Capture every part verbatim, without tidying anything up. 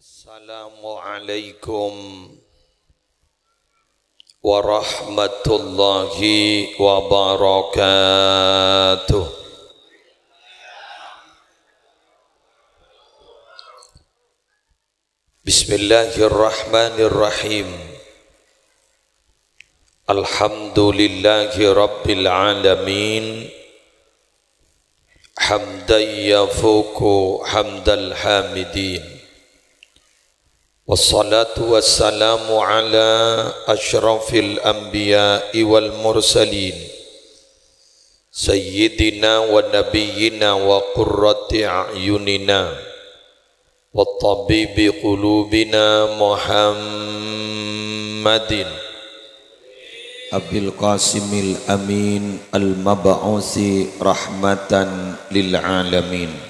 Assalamualaikum warahmatullahi wabarakatuh. Bismillahirrahmanirrahim. Alhamdulillahi rabbil alamin. Hamdan yafuqu hamdal hamidin. Wassalatu wassalamu ala asyrafil anbiya'i wal mursalin. Sayyidina wa nabiyyina wa qurrati a'yunina wa tabibi qulubina Muhammadin Abil Qasimil Amin al-mab'usi rahmatan lil alamin.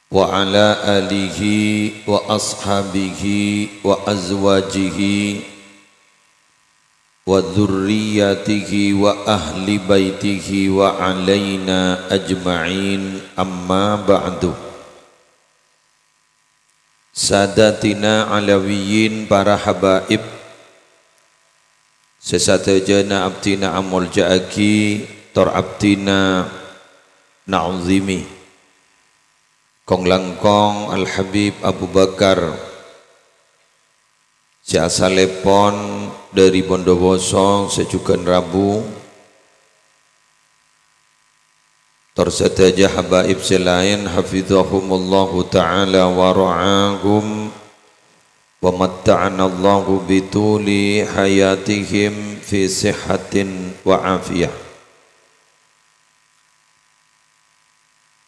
Wa ala alihi wa ashabihi wa azwajihi wa dzurriyyatihi wa ahli baitihi wa alaina ajma'in, amma ba'du. Sadatina Alawiyyin, para habaib, sè sadhâjâna abdhina amolja'aghi, tor abdhina na'zimi. Kong-langkong Al-Habib Abu Bakar, sè asalèpon dhâri Bondowoso sè jhughân rabu, tor sadhâjâ habaib sè laèn, hafizahumullahu ta'ala wa ra'ahum, wa matta'anallahu bituli hayatihim fi sihhatin wa afiyah.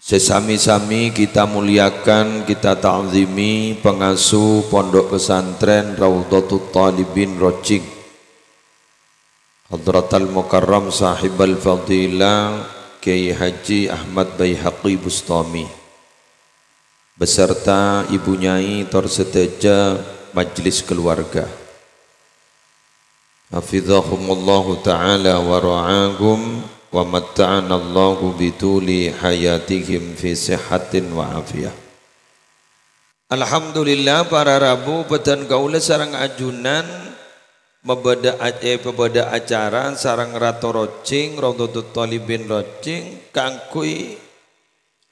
Sè sami-sami kita muliakan, kita ta'zimi, pangasuh Pondok Pesantren Raudhatut Thalibin Rocing, Hadratal Mukarram Sahibal Fadilah Kiai Haji Ahmad Baihaqi Bustami, beserta Ibu Nyai tor sadhâjâ majelis keluarga. Hafizahumullahu ta'ala wa ra'ahum, wa matta'anallahu bituli hayatihim fi sihhatin wa afiyah. Alhamdulillah, para rabu, bâdân kaulâ sareng ajunan mabâdâ a-, eh, pabâdâ acara sareng Rato Rocing, Raudhatut Thalibin Rocing, kaangghuy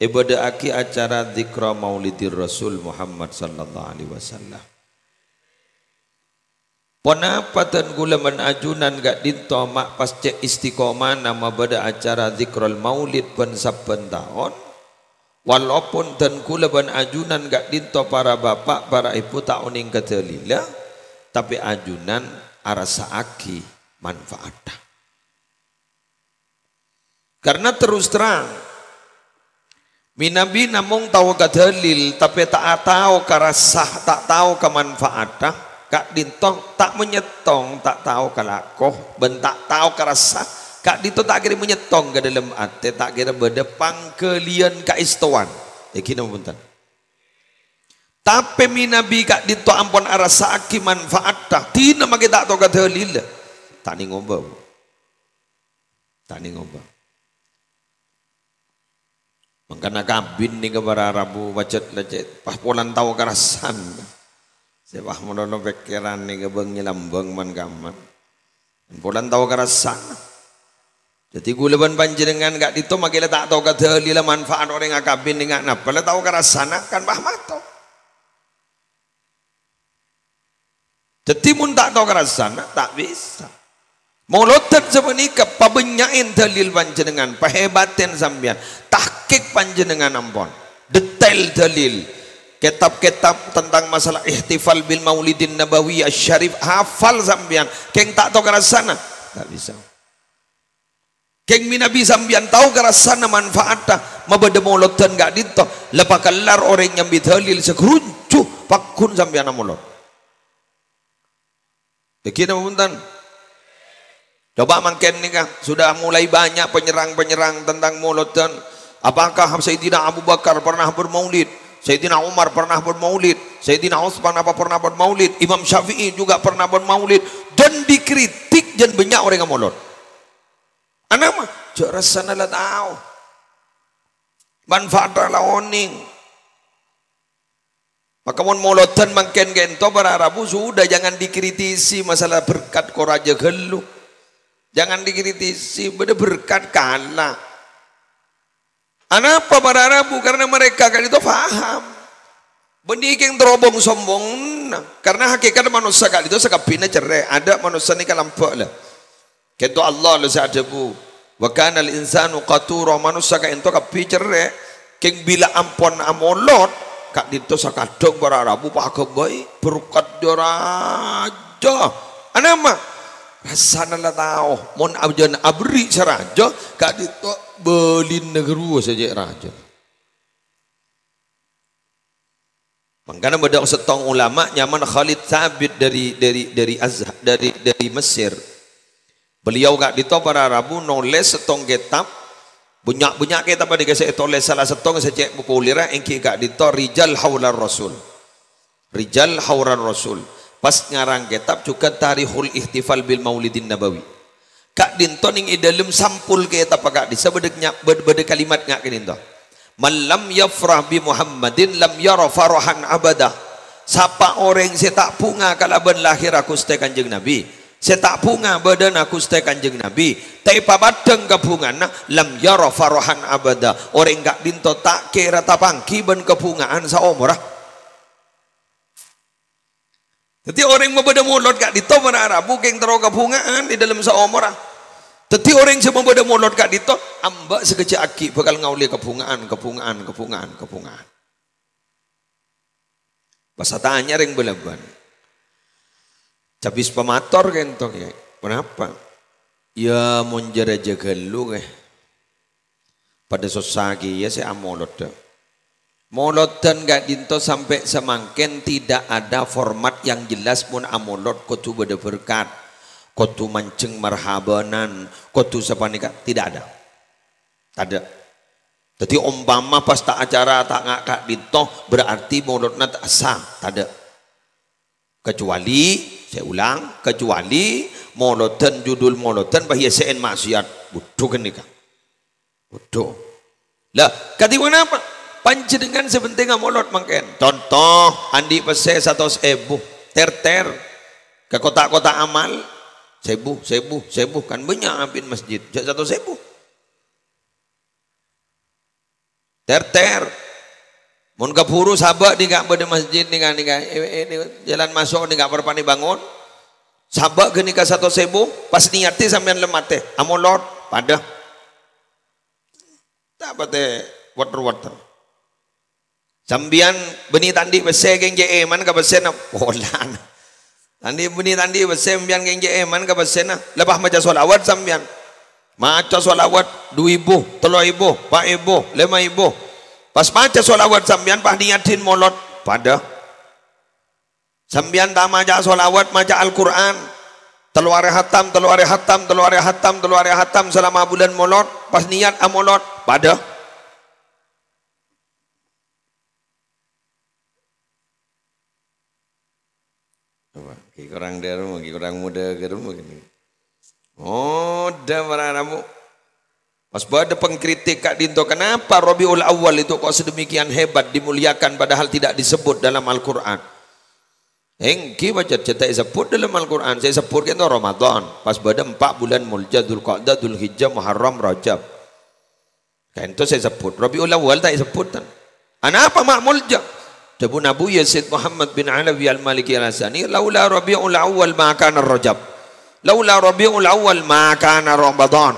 èbâdâ'aghi acara dzikra Maulidir Rasul Muhammad sallallahu alaihi wasallam. Ponapa dân kaulâ bân ajunan ka'dinto ma' pas cè' istiqomana mabâdâ acara Dzikrul Maulid bân sabbhân taon? Walaupun dân kaulâ bân ajunan ka'dinto para bapa', para èbhu ta' onèng ka dalilla, tapè ajunan arassa'aghi manfaatta. Karna terros terrang, mènabi namong tao ka dalil, tapè ta' tao ka rassa, ta' tao ka manfaatta, ka'dinto ta' manyèttong, ta' tao ka lako, bân ta' tao ka rassa, ka'dinto ta' kèra manyèttong ka dâlem atè, ta' kèra bâdâ pangghâliyân kaèstowan. Èghi napa bhunten? Tapè mènabi ka'dinto ampon arassa'aghi manfaatta, dinah makè ta' tao ka dalil, ta' nèng obâ, Bu. Ta' nèng obâ. Mangkana kabin nèka para rabu pajhât lècèt, pas polana tao karassana. Sè pas malolo pèkkèran nèka bâng-nyalambâng man-kamman. Polana tao karassana. Dhâddhi kaulâ bân panjhennengngan ka'dinto makè la ta' tao ka dalilla manfaat orèng akabin nèka napa la tao karassana kan pas mato. Dhâddhi, mon ta' tao karassana, ta' bisa. Molodhân sapanèka, pabânnya'è dalil panjhennengngan, pahèbatè sampèyan, tahqiq panjhennengngan ampon, detail dalil. Kètab-kètab tentang masalah ihtifal bil Maulidin Nabawi Asy-Syarif, hafal sampèyan, kèng ta' tao karassana, ta' bisa. Kèng mènabi sampèyan tao karassana manfaatta mabâdâ molodhân ka'dinto, la pakellar orèng nyambi dalil sè ghârunju pagghun sampèyan amolod. Èghi napa bhunten? Coba mangkèn nèka, sudah mulai banyak penyerang-penyerang tentang molodhân. Apakah Sayyidina Abu Bakar pernah bermaulid? Sayyidina Umar pernah bermaulid? Sayyidina Utsman apa pernah bermaulid? Imam Syafi'i juga pernah bermaulid. Dan dikritik, jân bânnya' orèng amolod. Anapa? Jhâ' rassana la tao. Manfaatta la onèng. Maka mon molodhân mangkèn ka'dinto para rabu, sudah, jangan dikritisi masalah berkat kor ajâ ghâllu. Jangan dikritisi, bâdâ berkat kala. Anapa para rabu? Karena mereka ka'dinto paham. Bânnè kèng terobong sombongna. Karena hakikat manossa ka'dinto sakabbhina cerrè'. Adâ' manossa nèka lambâ' la. Ka'dinto Allah la sè adhâbu, "Wa kanal insanu qatura," manossa ka'dinto kabbhi cerrè'. Kèng bilâ ampon amolod, ka'dinto sakadhâng para rabu pagâbây berkat jâ rajâ. Anama? Rassana la tao, mon abjân aberri' sè rajâ, ka'dinto bâlina ghâruwa sè cè' rajâ. Mangkana bâdâ sèttong ulama nyamana Khalid Thabit dari, dari, dari Azhar, dari, dari Mesir. Beliau ka'dinto para rabu nolès sèttong kètab, bânnya'-bânnya' kètab panèka sè ètolès, sala sèttong sè cè' populèrra èngghi ka'dinto Rijal Haular Rasul. Rijal Haular Rasul. Pas ngarang kètab jhughân Tarikhul Ihtifal bil Maulidin Nabawi. Ka'dinto nèng è dâlem sampul kètab ka'dissa bâdâ nya-, bâd-, bâdâ kalimat nga' ka'dinto. "Man lam yafrah bi Muhammadin lam yara farahan abada." Sapa orèng sè ta' bhunga kalabân lahèrra Ghustè Kanjeng Nabi, sè ta' bhunga bâdâna Ghustè Kanjeng Nabi, ta' èpapaddhâng kabhungana, lam yara farahan abada. Orèng ka'dinto ta' kèra tapangghi bân kabhunga'an saomorra. Dhâddhi orèng mabâdâ molod ka'dinto para rabu kèng terro kabhunga'an è dâlem saomorra. Dhâddhi orèng sè mabâdâ molod ka'dinto, amba' sakejjhâ' aghi' bhâkal ngaollè kabhunga'an, kabhunga'an, kabhunga'an, kabhunga'an. Pas atanya rèng bâlâbân. Cabis pamator ka'dinto, Kè. Ponapa? Yâ, mon jâ rajâ ghâllu, Kè. Padâ sossa kèya sè amolodhâ. Molodhân ka'dinto sampè' samangkèn tidak ada format yang jelas, mon amolod kodhu bâdâ berkat, kodhu manjheng marhabânan, kodhu sapanèka, tidak ada. Tadâ'. Dhâddhi, ompama pas ta' acara ta' nga' ka'dinto, berarti molodna ta' sah. Tadâ'. Kecuali, saya ulang, kecuali molodhân, judul molodhân pas èyessè'è maksiat. Budhu ghânèka. Budhu. Lah, kadhi ponapa? Panjhennengngan sè pentèngnga molod mangkèn. Conto, andi' pèssè satos èbu. Ter-ter. Ka kota-kota amal. Sèbu, sèbu, sèbu. Kan bânnya' abit masjid. Jhâ' satos èbu. Ter-ter. Mon kabhuru sabâ' nèka bâdâ masjid nèka, nèka, eh, eh, nèka, jhâlân maso' nèka parpa'na èbângon. Sabâ' ghânèka satos èbu, pas niyaddhi sampèyan la matè, amolod, padâ. Ta' patè wèt-ruwèt. Sampèyan bânnè ta' andi' pèssè kèng cè' èman ka pèssèna, polana. Ta' andi' bânnè ta' andi' pèssè sampèyan kèng cè' èman ka pèssèna. La pas maca sholawat sampèyan. Maca sholawat du èbu, tello èbu, pa' èbu, lèma èbu. Pas maca sholawat sampèyan pas niyaddhin molod. Padâ. Sampèyan ta' maca sholawat, maca Al-Qur'an. Tello arè hatam, tello arè hatam, tello arè hatam, tello arè hatam salama bulân molod. Pas niyat amolod. Padâ. Apa? Ghi kurang dâremma, ghi kurang modâ dâremma ghi. Modâ para rabu. Pas bâdâ pengkritik ka'dinto, kenapa Rabiul Awal itu kok sedemikian hebat, dimuliakan, padahal tidak disebut dalam Al-Qur'an? Èngghi, pajhât jhâ' ta' èsebbhut dâlem Al-Qur'an. Sè èsebbhut ka'dinto Ramadan. Pas bâdâ empa' bulân molja, Dzulqa'dah, Dzulhijjah, Muharram, Rajab. Ka'dinto sè èsebbhut. Rabiul Awal ta' èsebbhut, tan. Anapa ma' molja? Dhâbuna Abu Yazid Muhammad bin Alawi Al-Maliki Al-Hassani, "Laula Rabiul Awal ma kana Rajab. Laula Rabiul Awal ma kana Ramadan."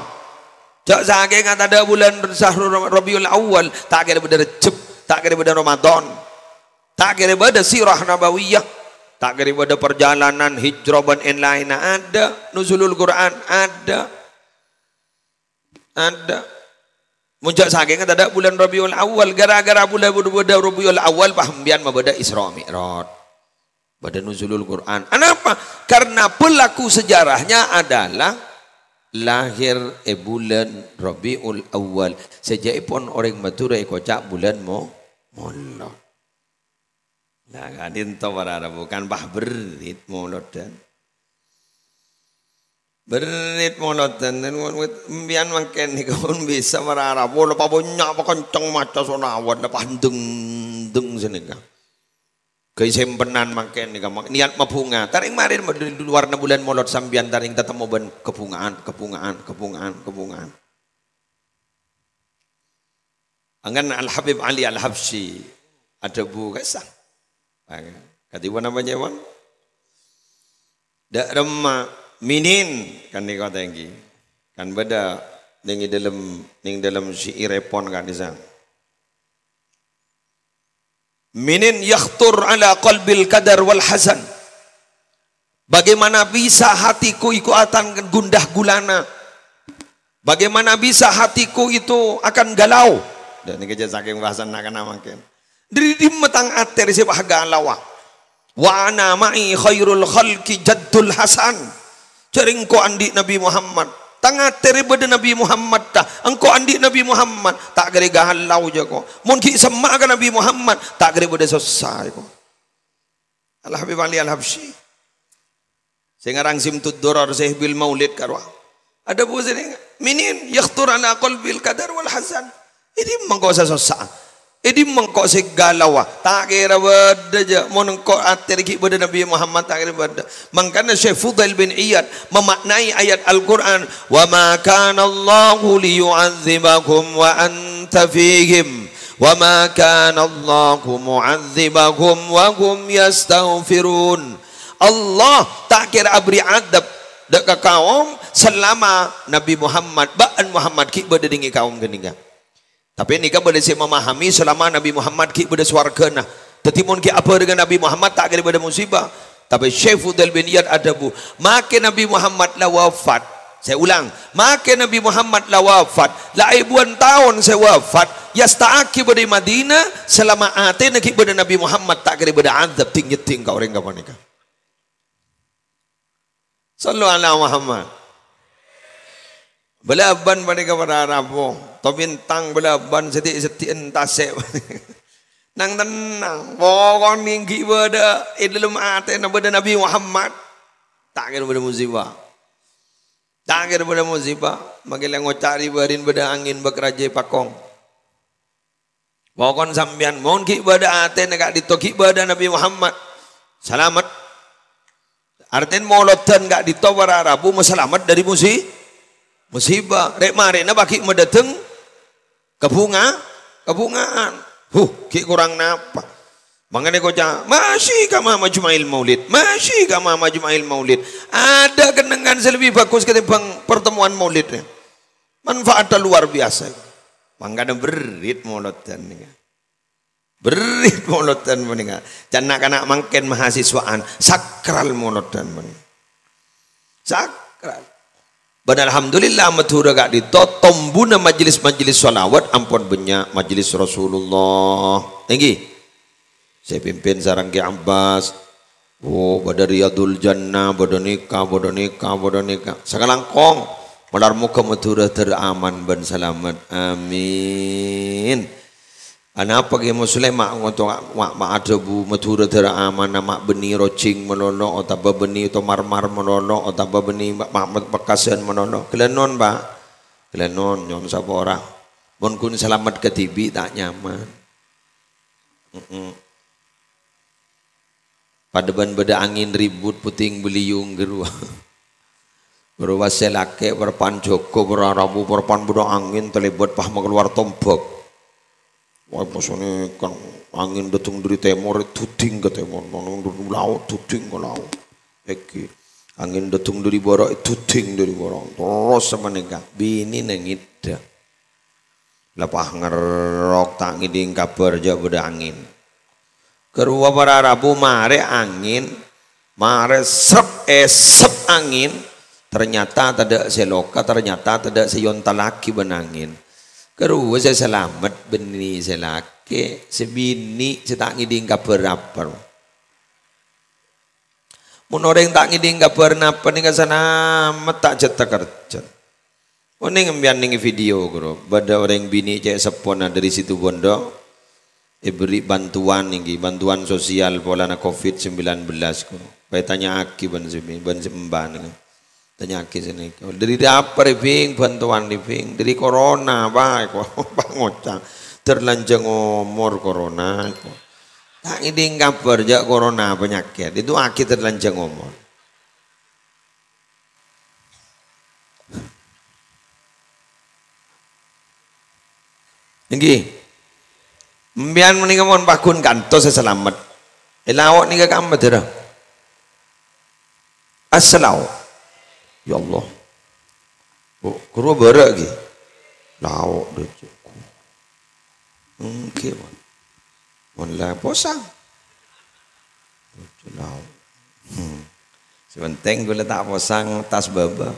Jhâ' sakènga tadâ' bulân sahru Rabiul Awal, ta' kèra bâdâ Rejjeb, ta' kèra bâdâ Ramadan. Ta' kèra bâdâ sirah nabawiyah, ta' kèra bâdâ parjhâlânan hijrah bân èn-laènna, adâ', nuzulul Qur'an, adâ'. Adâ'. Mon jhâ' sakènga tadâ' bulân Rabiul Awal, gara-gara bulân bâdâ Rabiul Awal, pas sampèyan mabâdâ Isra Mi'raj. Bâdâ nuzulul Qur'an. Anapa? Karena pelaku sejarahnya adalah lahir è bulân Rabiul Awal. Sajâ'èpon orèng Madhurâ èkoca' bulân mo-, Molod. Lah, ka'dinto para rabu kan pas berrit molodhân. Berrit molodhân, dan sampèyan mangkèn nèka pon bisa para rabu, la pas bânnya' pakenceng maca sholawat, la pas deng-deng sanèka. Ghâi sempenan mangkèn nèka, ma-, niat mabhunga. Tarèng marèn ma-, di luarna bulân Molod sampèyan tarèng tatemmo bân kabhunga'an, kabhunga'an, kabhunga'an, kabhunga'an. Angkan Al-Habib Ali Al-Habsyi adhâbu ka'issa. Kadhi ponapa nyèwon? Dâ' remma minin kan nèko tèngghi. Kan bâdâ nèng è dâlem, nèng dâlem syi'irèpon ka'dissa. Minin yakhtur ala qalbil kadar wal hazan. Bagaimana bisa hatiku itu akan gundah gulana? Bagaimana bisa hatiku itu akan galau? Dan ini kejadian saking bahasan nak kena mangkèn. Dâri dimma tang atè rè sè pas galawa. Wa ana ma'i khairul khalqi jaddul Hasan. Jhâ' rèng engko' andi' Nabi Muhammad. Tang atè rè bâdâ Nabi Muhammad ta'. Engko' andi' Nabi Muhammad. Ta' kèra galau jhâ' ko. Mon ghi' semma' ka Nabi Muhammad. Ta' kèra bâdâ sossa ko. Al-Habib Ali Al-Habsyi. Sè ngarang Simtud Durar Sahibul Maulid karowa. Adhâbu sè nèng, minin yakhtur ala qalbil kadar wal hazan. È dimma engko' sè sossa. È dimma engko' sè galawa. Ta' kèra bâdâ jhâ'. Mon engko' atè rè ghi' bâdâ Nabi Muhammad ta' kèra bâdâ. Mangkana Syekh Fudail bin Iyad memaknai ayat Al-Qur'an, "Wa ma kana Allahu liyu'adzibahum wa anta fihim." "Wa ma kana Allahu mu'adzibahum wa hum yastaghfirun." Allah ta' kèra aberri' adzâb dâ' ka kaom salama Nabi Muhammad, bâ'na Muhammad ghi' bâdâ nèng è kaom ghânèka. Tapè nèka bâdâ sè mamahami salama Nabi Muhammad ghi' bâdâ sowarghâna. Dâddhi mon ghi' abhârengnga Nabi Muhammad ta' kèra bâdâ musibah. Tapè Syekh Fudail bin Iyad adhâbu, "Makè Nabi Muhammad la wafat." Saya ulang, "Makè Nabi Muhammad la wafat, la èbuwân taon sè wafat, èasta'aghi bâdâ è Madinah, salama atèna ghi' bâdâ Nabi Muhammad, ta' kèra bâdâ adzâb dhing-nyeddhing ka orèng ghâpanèka." Shallu ala Muhammad. Bâlâbân panèka para rabu, to bintang bâlâbân sedhi'-sedhi'en tasè'. Nang-tennang, pokokna ghi' bâdâ è dâlem atèna bâdâ Nabi Muhammad. Ta' kèra bâdâ musibah. Ta' kèra bâdâ musibah. Makè la ngoca' ri-bârin bâdâ angèn bâk rajâ pakong. Pokokna sampèyan mon ghi' bâdâ atèna ka'dinto ghi' bâdâ Nabi Muhammad. Salamet. Artèna molodhân ka'dinto para rabu masalamet dâri musi-, musibah. Rè'-marè'na paghi' madâteng kabhunga-, kabhunga'an. Huh, ghi' korang napa? Mangkana koca', "Masih kama majma'il maulid, masih kama majma'il maulid." Adâ' kennengngan sè lebbi bhâghus katèmbhâng pertemuan maulid. Manfaatnya luar biasa. Mangkana berrit molodhân nèka. Berrit molodhân panèka. Can na'-kana' mangkèn mahasiswaan, sakral molodhân panèka. Sakral. Bân alhamdulillah, Madhurâ ka'dinto tombuna majelis-majelis shalawat ampon bânnya', majelis Rasulullah. Èngghi. Sè pimpin sareng Kè Abbas. Oh, bâdâ Riyadul Jannah, bâdâ nèka, bâdâ nèka, bâdâ nèka. Sakalangkong, malar moghâ Madhurâ dâr aman bân salamet. Amin. Anapa Kè Musleh ma' ngoto-, ma', ma' adhâbu Madhurâ dâr aman, ma' bânnè rojing malolo, otabâ bânnè tomar-mar malolo, otabâ bânnè ma', ma', ma', pekkasan malolo. Ghâlânon, Pak. Ghâlânon, nyo'on sapora. Mon ghun salamet kadhibi' ta' nyaman. Mm-mm. Padâ bân bâdâ angèn ribut puting beliung ghâruwa. Ghâruwa sè lakè' parappa'na jâgâ, para rabu parappa'na bâdâ angèn talèbât pas makalowar tombâk. Wah, maksudnya kan angèn dâteng dâri tèmor, duding ka tèmor, dâri laot, duding ka laot. Èngghi. Angèn dâteng dâri bârâ', duding dâri bârâ'. Terros sapanèka, binèna ngèdhâ. La pas ngerrok ta' ngèdhing kabhâr jâ' bâdâ angèn. Ghâruwa para rabu marè angèn, marè srep èsep angèn, ternyata tadâ' sè loka, ternyata tadâ' sè èontallaghi bân angèn. Ghâruwa sè salamet bânnè sè lakè', sè binè' sè ta' ngèdhing kabhâr apar. Mon orèng ta' ngèdhing kabhâr napa nèka salamet ta' jhât-takerjhât. Onèng empèyan nèng video, ghuru. Bâdâ orèng binè' cè' seppona dâri Situbondo, èberri' bantuan nèngghi, bantuan sosial polana covid sembilan belas, ghuru. Pas ètanya'aghi bân sè bi-, bân sè emba nèngghi. Tanya'aghi sè nèka. "Dâri apa rè, Bhing, bantuan rè, Bhing?" "Dâri corona, Pak," èko. Pas ngoca', "Dâr lanjhâng omor corona," èko. Ta' ngèdhing kabhâr jhâ' corona panyakèt, èdu'aaghi terlanjang omor. Èngghi. Sampèyan panèka mon paggun kantos sè salamet. È lao' nèka kamma, dârâ. Assalao. Ya Allah. Oh, ghuru bârâ' ghi. Lao' dâjâ. Èngghi, mon. Mon la posang. Lao'. Hmm. Sè pentèng ghulâ ta' posang tas bâbâ.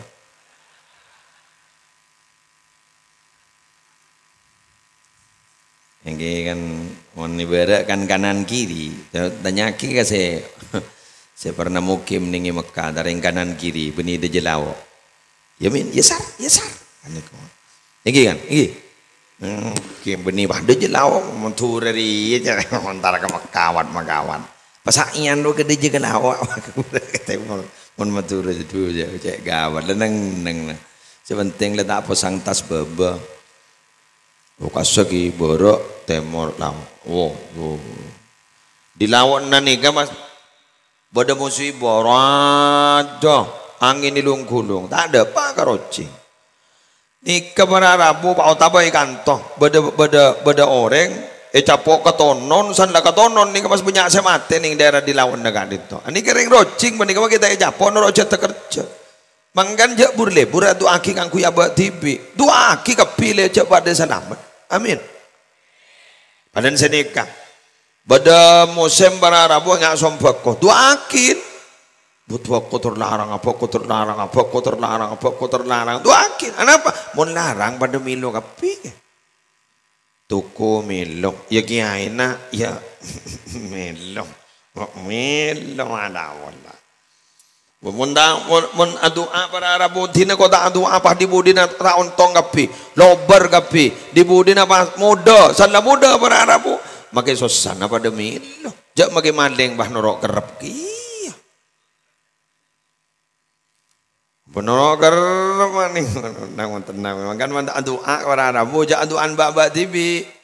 Èngghi kan, mon èbârâ' kan kanan kiri, ta-, tanya'aghi ka sè, sè pernah mukim nèng è Mekkah, tarèng kanan kiri, bânnè dâjâ lao'. "Yâ, Min, yâ, Sar, yâ, Sar." Kan nèko. Èngghi kan, èngghi. Hmm, ghi bânnè bâ dâjâ lao', Madhurâ rèya, montar ka Mekkah, wat-makawat. Pas sa'èyan ro ka dâjâ ka lao'. Mon, mon Madhurâ jâ, cè' ghâbây, la neng-neng, nah. Sè pentèng la ta' posang tas bâbâ. Lokasè ghi bârâ' tèmor lao'. Wo, wo. È lao'na nèka, Mas, bâdâ musibah, rajâ, angèn è lung-ghulung. Ta' dâpa' ka rojhing. Nèka para rabu pa-, otabâ è kanto. Bâdâ, bâdâ, bâdâ orèng ècapo' katonon, san la katonon nèka, Mas, bânnya' sè matè nèng daerah è lao'na ka'dinto. Anèka rèng rojhing panèka ma' ghi' ta' ècapo' noro' jhâdhâ kerjhâ. Mangkana jhâ' bur-lebur adu'aaghi kaangghuy abâ' dhibi'. Du'aaghi kabbhi lè jhâ' padâ salamet. Amin. Padâna sanèka. Bâdâ mosèm para rabu nga' sombhâko. Du'aaghi. But bhâko tor larang, bhâko tor larang, bhâko tor larang, bhâko tor larang. Du'aaghi. Anapa? Mon larang padâ mèlo kabbhi. Toko mèlo, ya kiyaèna, ya mèlo. Kok mèlo manaon, la. Mon ta-, mon, mon adu'a para rabu dina kok ta' adu'a, pas dhi-budhina ta' ontong kabbhi, lobâr kabbhi, dhi-budhina pas modâ, san la modâ para rabu, makè sossana padâ mèlo. Jhâ' makè malèng pas noro' kerrep kèya. Bhunoro kerrep manèng, nang tenang. Mangkana mon ta' adu'a para rabu, jhâ' adu'an bâ'-bâ' dhibi'.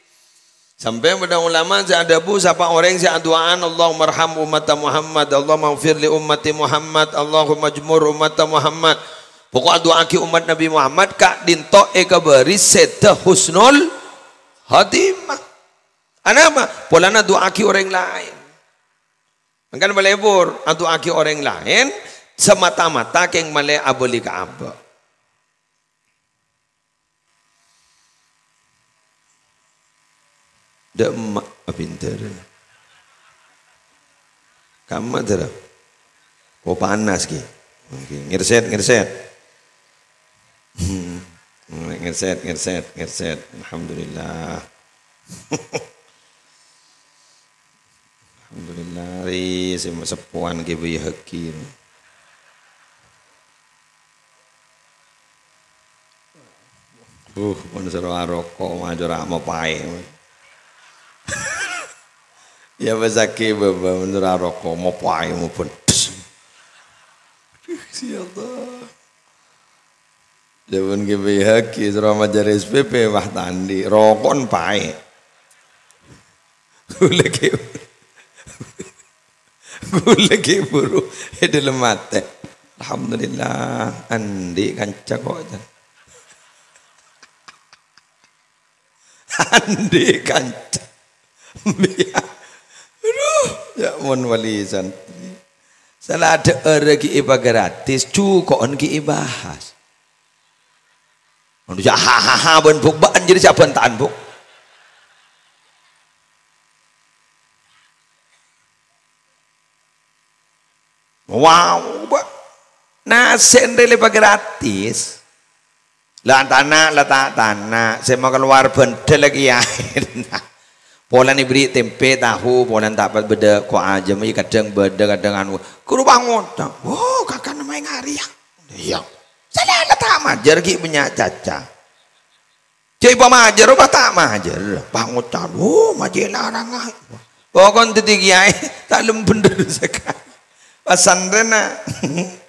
Sampè' bâdâ ulama sè adhâbu, sapa orèng sè adu'aan, "Allahummarham ummata Muhammad, Allahummaghfir li ummati Muhammad, Allahumma jmur ummata Muhammad." Pokok adu'aaghi ommat Nabi Muhammad, ka'dinto èkabâri sèdhâ husnul khotimah. Anapa? Polana du'aaghi orèng laèn. Mangkana malèbur, adu'aaghi orèng laèn, semata-mata kèng malè abâli ka abâ'. Dâ' emma' abhindhâr. Kamma, Dârâ? Oh, panas, ghi. Oke, ngersèt, ngersèt. Hmm. Ngersèt, ngersèt, ngersèt. Alhamdulillah. Alhamdulillah, rè sè maseppowan ghi bâi hakim. Uh, mon soro aroko, majora mapaè. Ya, pas sakè' bâbâ, mon soro aroko, mapaè, mabendhes. Aduh, ya Allah. Jaman G B H G, soro majâr S P P, wah, ta' andi', roko'en paè. Ghulâ ghi', ghulâ ghi' buru è dâlem atè. Alhamdulillah, andi' kanca kok, jâ. Andi' kanca. Biya. Aduh, ya mon wali santri. Sala adâ' èrè ghi' èpagratis, juko'en ghi' èbahas. Anu, jâ, ha, ha, ha, bân buk, bâ'en jârèya sè abhânta'an, buk. Wow, bâ. Nasè' rè la èpagratis. La tana', la ta' tana', sè makalowar bhândhâl la kiyaèna. Polana èberri' tempe, tahu, polana ta' pat bâdâ ko' ajâm, iyâ kadhâng bâdâ, kadhâng anu. Ghuru pas ngoca', "Wo, kakan maèng arèya." Iyâ. Sala la ta' majâr ghi' bânnya' caca. Jâ' èpamajâr, pas ta' majâr. Pas ngoca', "Wo, majâ larang aè." Pokon dhâddhi kiyaè, ta' lem bhendher sakalè. Pas santrèna,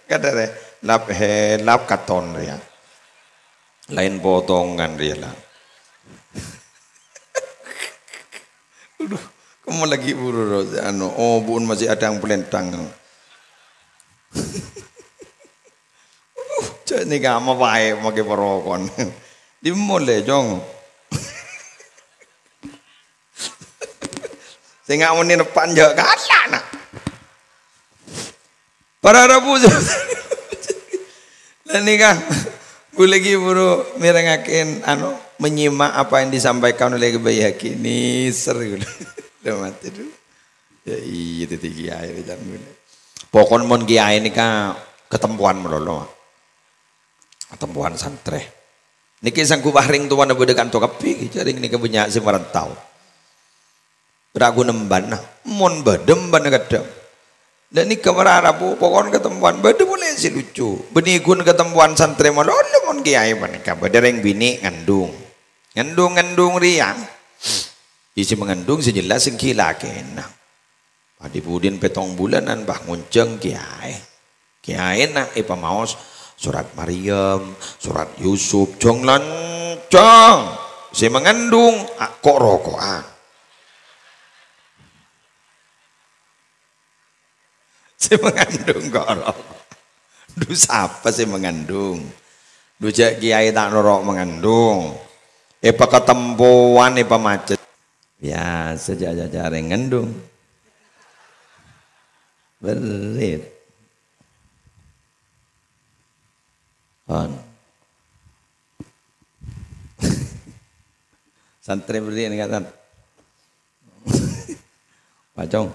kadârè, lap, he, lap katon rèya. Laèn potongan rèya, la. Aduh, Mon laghi' buru ro-, anu, oh, bu'un masih adhâng palènthang. Uh, jhâ' nèka mapaè makè parokon. Dimolè, Cong. Sènga' mennè neppa' jhâ' kala', na'. Para rabu, la nèka, ghulâ ghi' buru mèrengngaghi, anu, menyimak apa yang disampaikan oleh Kèbâi Haji. Nèser ghulâ. Udah mati dulu. Ya iyâ, dhâddhi kèyaè rèya ghulâ. Pokokna mon kèyaè nèka katempowan malolo. Katempowan santrè. Nèkè sangghu rèng towana bâdâ kanto kabbhi, jhâ' rèng nèka bânnya' sè marantau. Ragu nembana, mon bâdâ embana kadhâng. Dâ' nèka mara rabu, pokokna katempowan bâdâ polè sè lucu. Bânnè ghun katempowan santrè malolo mon kèyaè panèka. Bâdâ rèng binè' ngandung. Ngandung-ngandung rèya. Isi mangandung sè jelas ènggi lakèna. Padhi budin pèttong bulânan, bâh, ngonjhâng kèyaè. Kèyaèna èpamaos surat Maryam, surat Yusuf, jhâng lanjhâng. Sè mangandung, a-, ko'-roko'an. Sè mangandung ko'-roko'an. Dhu, sapa sè mangandung? Dhu, jhâ' kèyaè ta' noro' mangandung. Èpakatempowan, èpamacet. Biyasa jhâ'-jhâ' rèng ngandung. Berrit. Hon. Santrè berri' nèka, Tan. Pacong.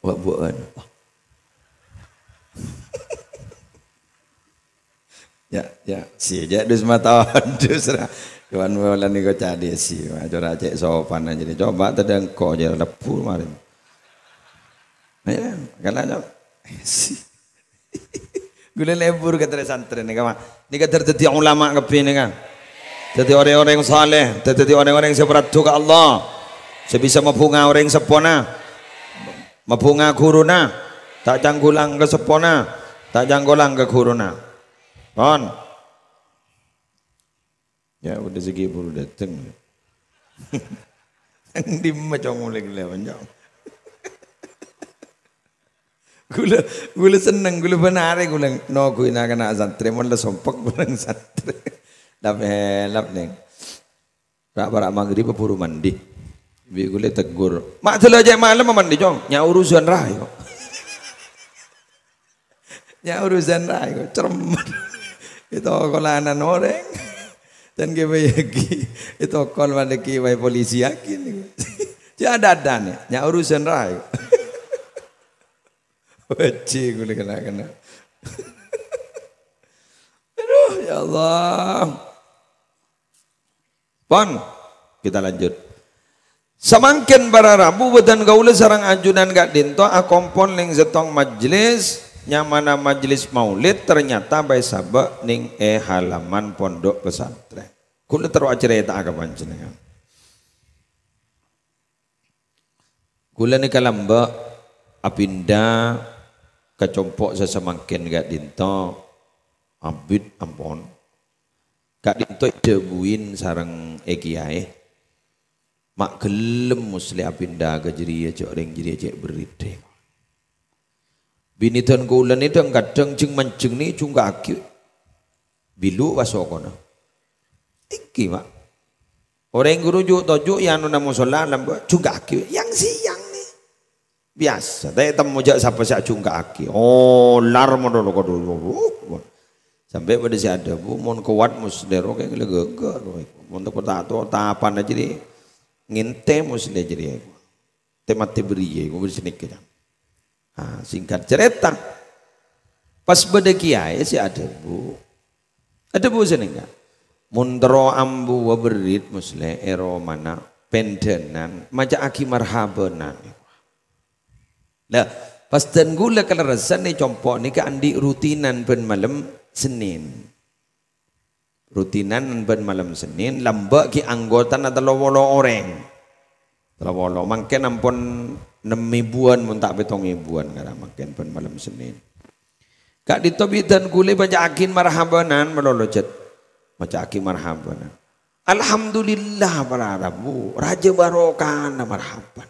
Wa' bu'en. Ya, ya, si, jhâ' dus mata dus ra. Cuman mula nèko ca'di si, ma' cora' cè' sopan aja deh. Coba tadâ' engko' jhâ' lebbu marèn. Ayo, kala, coba. Si. Ghulâ lebur ka trè santrè nèka, ma'. Nèka dhâr dhâddhi ulama kabbhi nèka. Dhâddhi orèng-orèng saleh, dhâddhi orèng-orèng sè paradu ka Allah. Sè bisa mabhunga orèng seppona. Mabhunga ghuruna. Ta' canggulang ka seppona. Ta' canggulang ka ghuruna. Pon. Ya, udah segi buru dateng. Nang dimma cong oleh kelawan, cong. Ghulâ, ghulâ senneng, ghulâ bân arè ghulâ noghuwi na'-kana' santrè, mon la sompek bhâreng santrè. Lap helap, nèng. Ra'-para' maghrib buru mandi. Bi' ghulâ tegur. "Ma' dâlâ jhâ' malem mandi, Cong." "Nya' urusan ra, kok." Nya' urusan ra, kok. Cermet. Ètokolanan orèng. Dan kèbâ yâ ghi. Ètokol malè kèbâ polisi yakin. Jhâ' adâ-adâna. "Nya' urusan ra, kok." Wajib ghulâ kena-kena. Aduh, ya Allah. Pon, kita lanjut. Samangkèn para rabu, bâdân kaulâ sareng ajunan ka'dinto akompol neng sèttong majlis, nyamana majlis maulid, ternyata bâi sabâ' neng è halaman pondok pesantren. Kaulâ terro acarèta'a ka panjhennengngan. Kaulâ nèka lambâ' apinda ka compo' sasamangkèn ka'dinto, abit ampon. Ka'dinto èdhâbuwin sareng è kèyaè, "Ma' ghellem Muslè apinda ka jârèya, jhâ' orèng jârèya cè' berriddhâ." Binèdhân kaulâ nèka dhâng-kadhâng jhâng-manjhâng nè jhungka'aghi. Bilu' wasokona. Èngghi, Pak. Orèng ghuru ju'-toju' è anona mosolla lambâ' jhungka'aghi. Yang-sèyang nè. Biyasa, ta' ètemmo jhâ' sapa sè ajhungka'aghi. Olar mono lo kodhu. Sampè' bâdâ sè adhâbu, "Mon kowat Muslè ro kèng la ghâgâ ro. Mon ta' ta' to, tapana jârèya ngèntè Muslè jârèya." Tè-matè bâriyâ, iku bâdâ sanèka, Cang. Ah, singkat cerita, pas bâdâ kèyaè sè adhâbu, adhâbu sanèka, "Mon terro ambu wa berrit Muslè è romana, pendhânan, maca'aghi marhabânan." Lah, pas dân kaulâ kalerressan è compo' nèka andi' rutinan bân malem Sennèn. Rutinan bân malem Sennèn, lambâ' ghi' anggotana tello polo orèng. Tello polo, mangkèn ampon nem èbuwân, mon ta' pèttong èbuwân ngara mangkèn bân malem Sennèn. Ka'dinto bidhân kulè maca'aghin marhabânan malolo, Cet. Maca'aghi marhabânan. Alhamdulillah, para rabu, rajâ barokana marhaban.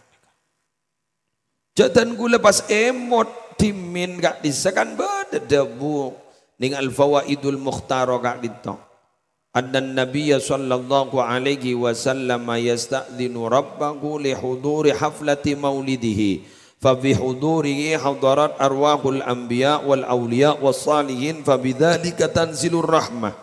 Jhâ' dân kaulâ pas èmot dhimèn ka'dhissa' kan bâdâ dhâbu nèng Al-Fawaidul Mukhtarah ka'dhinto. Annan Nabiyya sallallahu alaihi wasallam yasta'dzinu rabbahu li huduri haflati maulidihi. Fa bi hudurihi hadarat arwahul anbiya wal auliya was salihin, fa bidzalika tanzilur rahmah.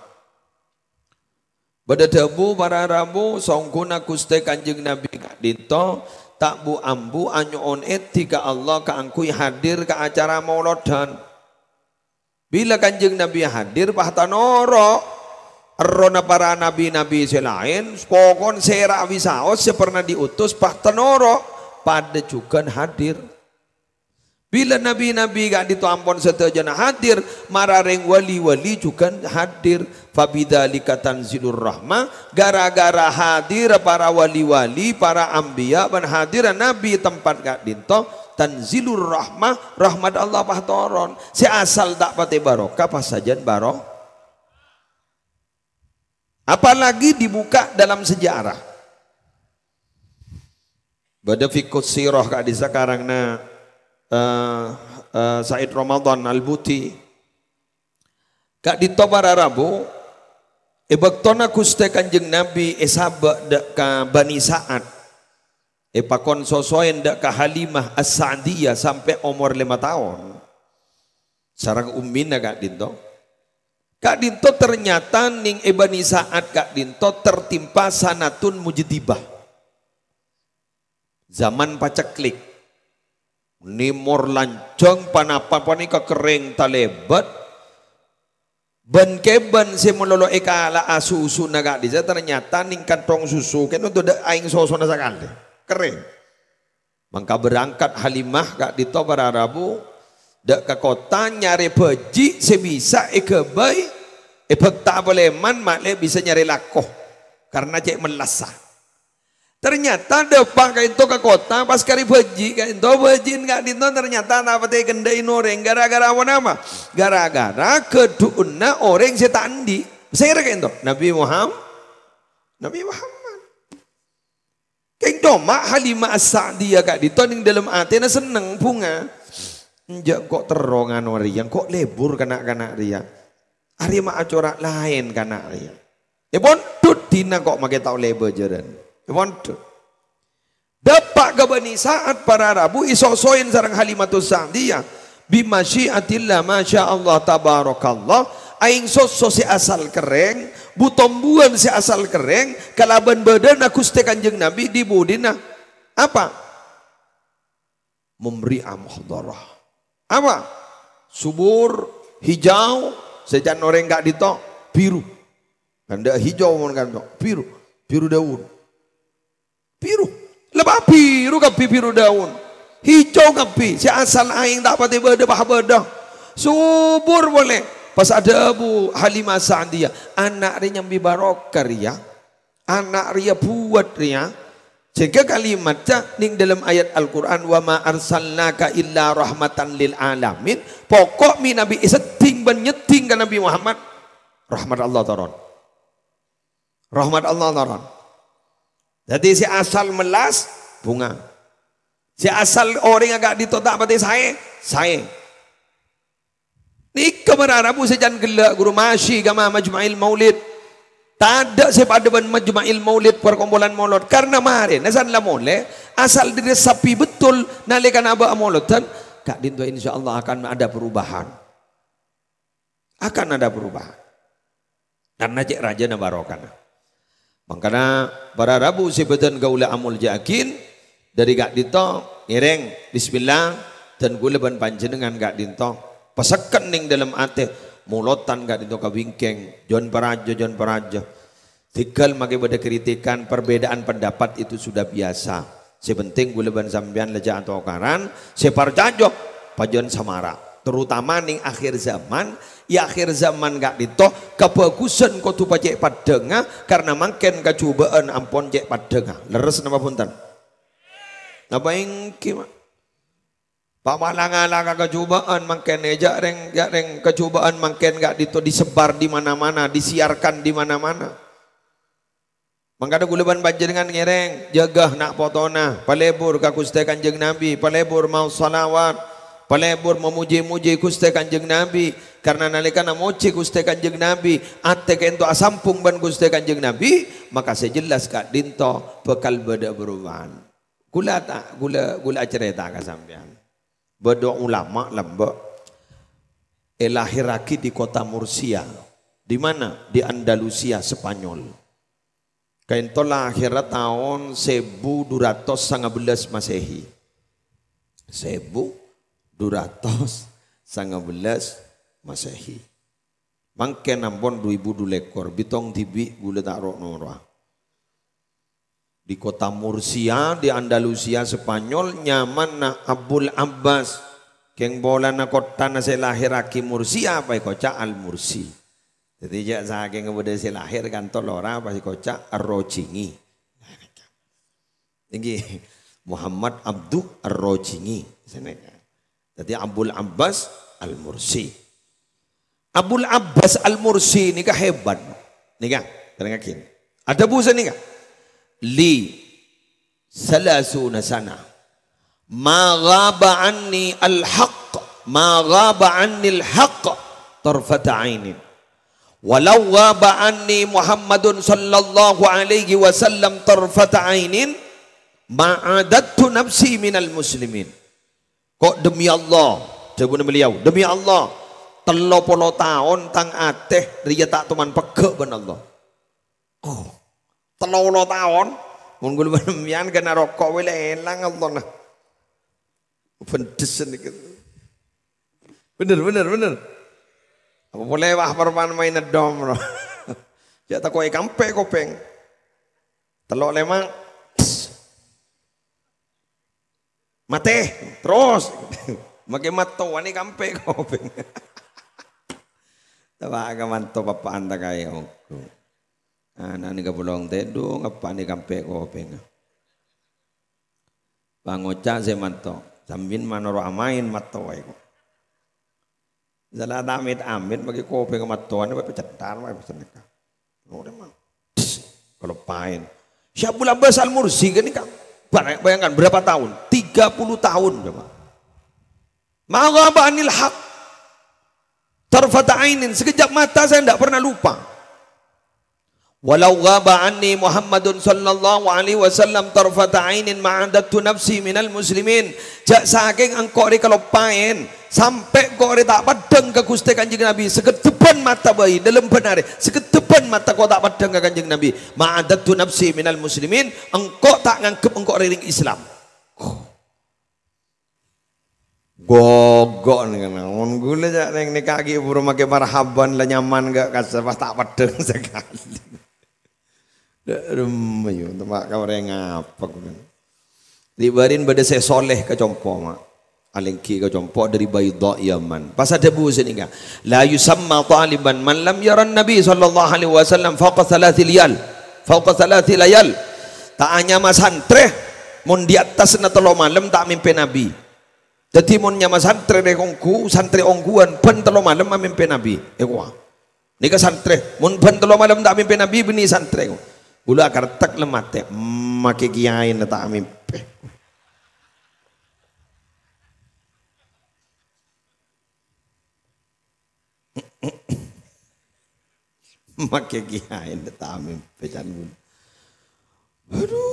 Bâdâ dhâbu para rabu, songghuna Ghustè Kanjeng Nabi ka'dhinto ta' bu-ambu anyo'on èdhi ka Allah kaangghuy hadir ka acara molodhân. Bilâ Kanjeng Nabi hadir, pas ta' noro'. Errohna para nabi-nabi sè laèn, pokon sèra bisaos sè pernah diutus, pas ta' noro', padâ jhughân hadir. Bilâ nabi-nabi ka'dhinto ampon sadhâjâna hadir, mara rèng wali-wali jhughân hadir. Fa bidzalika tanzilur rahmah, gara-gara hadir para wali-wali, para anbiya, bân hadir nabi tempat ka'dhinto, tanzilur rahmah, rahmat Allah pas toron. Sè asal ta' patè barokah, pas sajân baro-, apalagi dibuka dalam sejarah. Bâdâ fiqhus sirah ka'dhissa' karangna, eh, eh, Said Ramadan Al-Buti. Ka'dhinto para rabu, è bâktona Ghustè Kanjeng Nabi èsabâ' dâ' ka Bani Sa'ad, èpakon sosoèn dâ' ka Halimah As-Sa'diyah sampè' omor lèma taon, sareng ummina ka'dhinto. Ka'dhinto ternyata nèng è Bani Sa'ad ka'dhinto tertimpa sanatun mujdibah. Zaman paceklik. Nèmor lanjhâng, panapa panèka kerrèng talèbât. Bân-kèbân sè malolo èkala'a susuna ka'dhissa' ternyata nèng kanthong susu kènto tadâ' aèng sosona sakalè. Kerrèng. Mangka berangkat Halimah ka'dhinto para rabu, dâ' ka kottha nyarè bhâji' sè bisa èghâbây, èbhâkta palèman, ma'lè bisa nyarè lako, karna cè' mellassa. Ternyata dâpa' ka'dhinto ka kottha, pas karè bhâji' ka'dhinto, bhâji'na ka'dhinto ternyata ta' patè èkendhâ'in orèng. Gara-gara ponapa? Gara-gara ghâdhuwânna orèng sè ta' andi'. Sèra ka'dhinto? Nabi Muham-, Nabi Muhammad. Kèng coma Halimah As-Sa'diyah ka'dhinto nèng dâlem atèna senneng, bhunga. Enjâ' engko' terro ngano rèya, engko' lebur kana'-kana' rèya. Arèya ma' acora' laèn kana' rèya. Èpondhut dina ko' makè ta' ollè bhâjârân. Èpondhut. Dâpa' ka Bani Sa'ad para rabu èsosoèn sareng Halimatus Sa'diyah. Bi masyiatillah, masya Allah, tabarakallah. Aèng sosso sè asal kerrèng, bu-tombuwân sè asal kerrèng, kalabân bâdâna Ghustè Kanjeng Nabi dhi-budhina. Apa? Mumri'ah mukhdarah. Apa? Subur, hijau, sè can orèng ka'dhinto, biru. Kan tadâ' hijau mon ka'dhinto, biru. Biru daun. Biru. Lè pa' biru kabbhi biru daun. Hijau kabbhi. Sè asal aèng ta' patè bâdâ, pas bâdâ. Subur polè. Pas adhâbu Halimah Sa'diyah, "Ana' rè nyambi barokah rèya. Ana' rèya buwât rèya." Jâgâ kalimatta nèng dâlem ayat Al-Qur'an, "Wa ma arsalnaka illa rahmatan lil alamin." Pokok mè' Nabi èsedding bân nyedding ka Nabi Muhammad, rahmat Allah toron. Rahmat Allah toron. Dhâddhi sè asal mellas, bhunga. Sè asal orèng ka'dhinto ta' patè saè, saè. Nèka para rabu sè can ghellâ' ghuru masyi ka ma-, Majma'il Maulid. Tadâ' sè padâ bân Majma'il Maulid, perkumpulan molod. Karna marèna san la molè, asal dhâri sabbhi bettol nalèkana abâ' amolodhân, ka'dhinto insyaallah akan ada perubahan. Akan ada perubahan. Karna cè' rajâna barokana. Mangkana para rabu sè bâdân kaulâ amoljâ'aghi, dhâri ka'dhinto ngèrèng, bismillah, dân kaulâ bân panjhennengngan ka'dhinto. Pasekken nèng dâlem atè, molodhân ka'dhinto ka bingkèng, jhân parajâ, jhân parajâ. Tèngghâl makè bâdâ kritikan, perbedaan pendapat itu sudah biasa. Sè penting kaulâ bân sampèyan la jhâ' atokaran, sè parcajâ pajhân samara. Terutama nèng akhir zaman, è akhir zaman ka'dhinto, kabhâghusân kodhu pacè' paddhângnga, karna mangkèn kajhubâ'ân ampon cè' paddhângnga. Lerres napa bhunten? Napa èngghi, Ma'? Pamala-ngala ka kajhubâ'ân mangkèn, è, jhâ' rèng, jhâ' rèng kajhubâ'ân mangkèn ka'dhinto disebar di mana-mana, disiarkan di mana-mana. Mangkana kaulâ bân panjhennengngan ngèrèng, jâgâ na' potona, palebur ka Ghustè Kanjeng Nabi, palebur maos shalawat, palebur mamuji-muji Ghustè Kanjeng Nabi. Karna nalèkana mojhi Ghustè Kanjeng Nabi, atè kaènto asampung bân Ghustè Kanjeng Nabi, maka sè jelas ka'dinto bhâkal bâdâ bârobâ'ân. Kaulâ ta-, kaulâ, kaulâ acarèta ka sampèyan. Bâdâ ulama lambâ' èlahèrraghi di kota Mursia. Di mana? Di Andalusia, Spanyol. Kaènto lahèrra taon sèbu du ratos sanga bellâs Masehi. Sèbu du ratos sanga bellâs Masehi. Mangkèn ampon du èbu du lèkor, bitong dhibi' kaulâ ta' ro'-noro'a. Di kota Mursia, di Andalusia, Spanyol, nyamana Abul Abbas. Kèng polana kottana sè lahèrraghi Mursia, pas èkoca' Al-Mursi. Dhâddhi, jâ' sakènga bâdâ sè lahèr kanto lora, pas èkoca' Ar-Rojingi. Èngghi, Muhammad Abdu Ar-Rojingi. Sanèka. Dhâddhi, Abul Abbas Al-Mursi. Abul Abbas Al-Mursi nèka hebat. Nèka, dengngaghi. Adhâbu sanèka. Li salasuna sana. Ma ghaba anni al-haq, ma ghaba anni al-haq tarfata ainin. Walau ghaba anni Muhammadun sallallahu alaihi wasallam tarfata ainin, ma adattu nafsi minal muslimin. Ko' demi Allah, dhâbuna beliau, "Demi Allah, tello polo taon tang atè rèya ta' toman pegghâ' bân Allah." Oh, tello polo taon? Mon kaulâ bân sampèyan kèna roko' wè la èlang Allahna. Bendhesen iki. Bener, bener, bener. Apa polè wah parman main dom, bro. Ya tako' èkampè' kopèng. Tello' lèma'. Matè, terros. Makè mattowan èkampè' kopèng. Taba' ka manto pappa'an ta' kaè ongghu. Ana' nèka polong tèdung, eppa'na èkampè' kopèngnga. Pangoca' sè manto, "Sampèyan manoro' amaèn mattowa èko." Sala ta' amit-amit, makè kopèngnga mattowan, pacèthar, pacèthar nèka. Nore, man. Kaloppaèn. Syekh Abul Abbas Al-Mursi kan ini, Kang. Bayangkan berapa tahun? Tiga puluh tahun, coba. Ma ghaba anil haq. Tarfata ainin, sekejap mata saya tidak pernah lupa. Walau ghaba anni Muhammadun sallallahu alaihi wasallam tarfata ainin ma adattu nafsi minal muslimin. Jâ' sakèng engko' rè kaloppaèn, sampè' engko' rè ta' peddhâng ka Ghustè Kanjeng Nabi, sakeddhâbbhân mata bhâi, dâlem bân arè, sakeddhâbbhân mata ko' ta' peddhâng ka Kanjeng Nabi. Ma adattu nafsi minal muslimin, engko' ta' nganggep engko' rè rèng Islam. Gogo nèka, mon ghulâ ca'na nèka ghi' buru makè marhaban la nyaman ghâ' kassa' pas ta' peddhâng sakalè. Dâ' remma yu, temma' ka orèng apa ghulâ. Ri'-bâri'na bâdâ sè soleh ka compo', ma'. Alèngghi ka compo' dâri Baidha, Yaman. Pas adhâbu sanèka, "La yusamma taliban man lam yaran Nabi sallallahu alaihi wasallam fauqa thalathi liyal." Fauqa thalathi layal. Ta' anyama santrè, mon di attasna tello malem ta' mèmpè Nabi. Dhâddhi mon nyama santrè rè ongghu, santrè ongghuwân bân tello malem amèmpè Nabi. Èkowa. Nèka santrè, mon bân tello malem ta' mèmpè Nabi, bânnè santrè. Ghulâ akartèk la matè, makè kèyaèna ta' mèmpè. Makè kèyaèna ta' mèmpè can ghulâ. Adhu.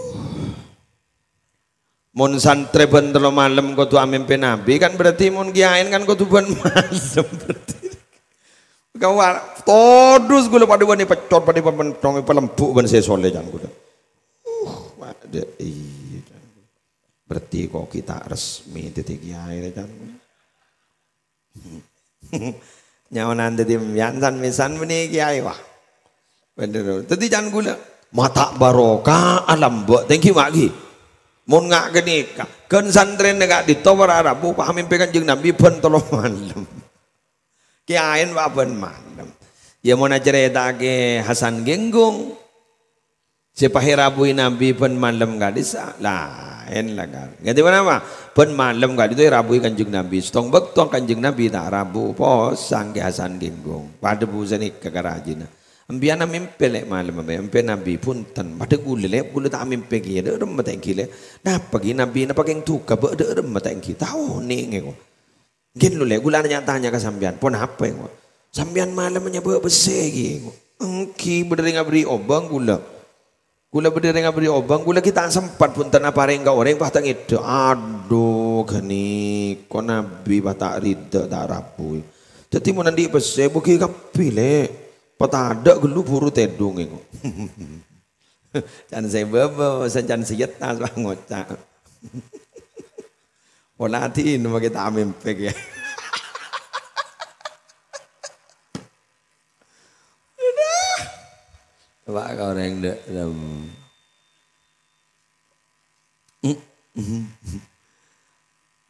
Mon santrè bân tello malem kodhu amèmpè Nabi, kan berarti mon kèyaèna kan kodhu bân malem berarti. Kawa-, todus ghulâ padâ bânnè peccot, padâ bân pentong, palembhu' bân sè soleh can ghulâ. Uh, padâ iyâ can ghulâ. Berarti kok ghi' ta' resmi dhâddhi kèyaè can ghulâ. Nyaman dhâddhi mbiyan san-mèsan bânnè kèyaè, wah. Bhender. Dhâddhi can ghulâ, mata' barokah alambâ' tèngghi, ma' ghi. Mon nga' ghânèka, ghân santrèna ka'dinto para rabu pas mèmpè Kanjeng Nabi bân tello malem. Kèyaèna pas bân malem. Iyâ, mon acarèta'aghi Hasan Genggong. Sè pas èrabui Nabi bân malem ka'dissa', laèn la, kan. Nganti ponapa? Bân malem ka'dinto èrabui Kanjeng Nabi. Sèttong bâkto Kanjeng Nabi ta' rabu, posang Kè Hasan Genggong. Padâ bhâsana ka karajina. Sampèyan amèmpè, Lè', malem, amèmpè Nabbhi, bhunten. Padâ kaulâ, Lè', kaulâ ta' amèmpè kèya, dâ' remma ta' ènggi, Lè'. Napa ghi Nabbhi napa kèng duka, bâ' dâ' remma ta' ènggi. Taonèng engko'. Ghi' lo, Lè', kaulâ nya-tanya ka sampèyan, ponapa engko'? Sampèyan malem nyabâ' pèssè ghi engko'. Ènggi, bâdâ rèng aberri' obâng kaulâ. Kaulâ bâdâ rèng aberri' obâng, kaulâ ghi' ta' sempat bhunten aparèng ka orèng, pas ta' ngèdhâ. Adhu, ghânèka Nabbhi pas ta' rida, ta' rabu. Dhâddhi mon andi' pèssè, bâghi kabbhi, Lè'. Patadâ' ghâllu buru tèdung engko'. Can sè bâbâ, sè can sè yetta, pas ngoca'. Pola ati ino makè ta' amèmpè kèya. Coba ka orèng dâ', dâ'.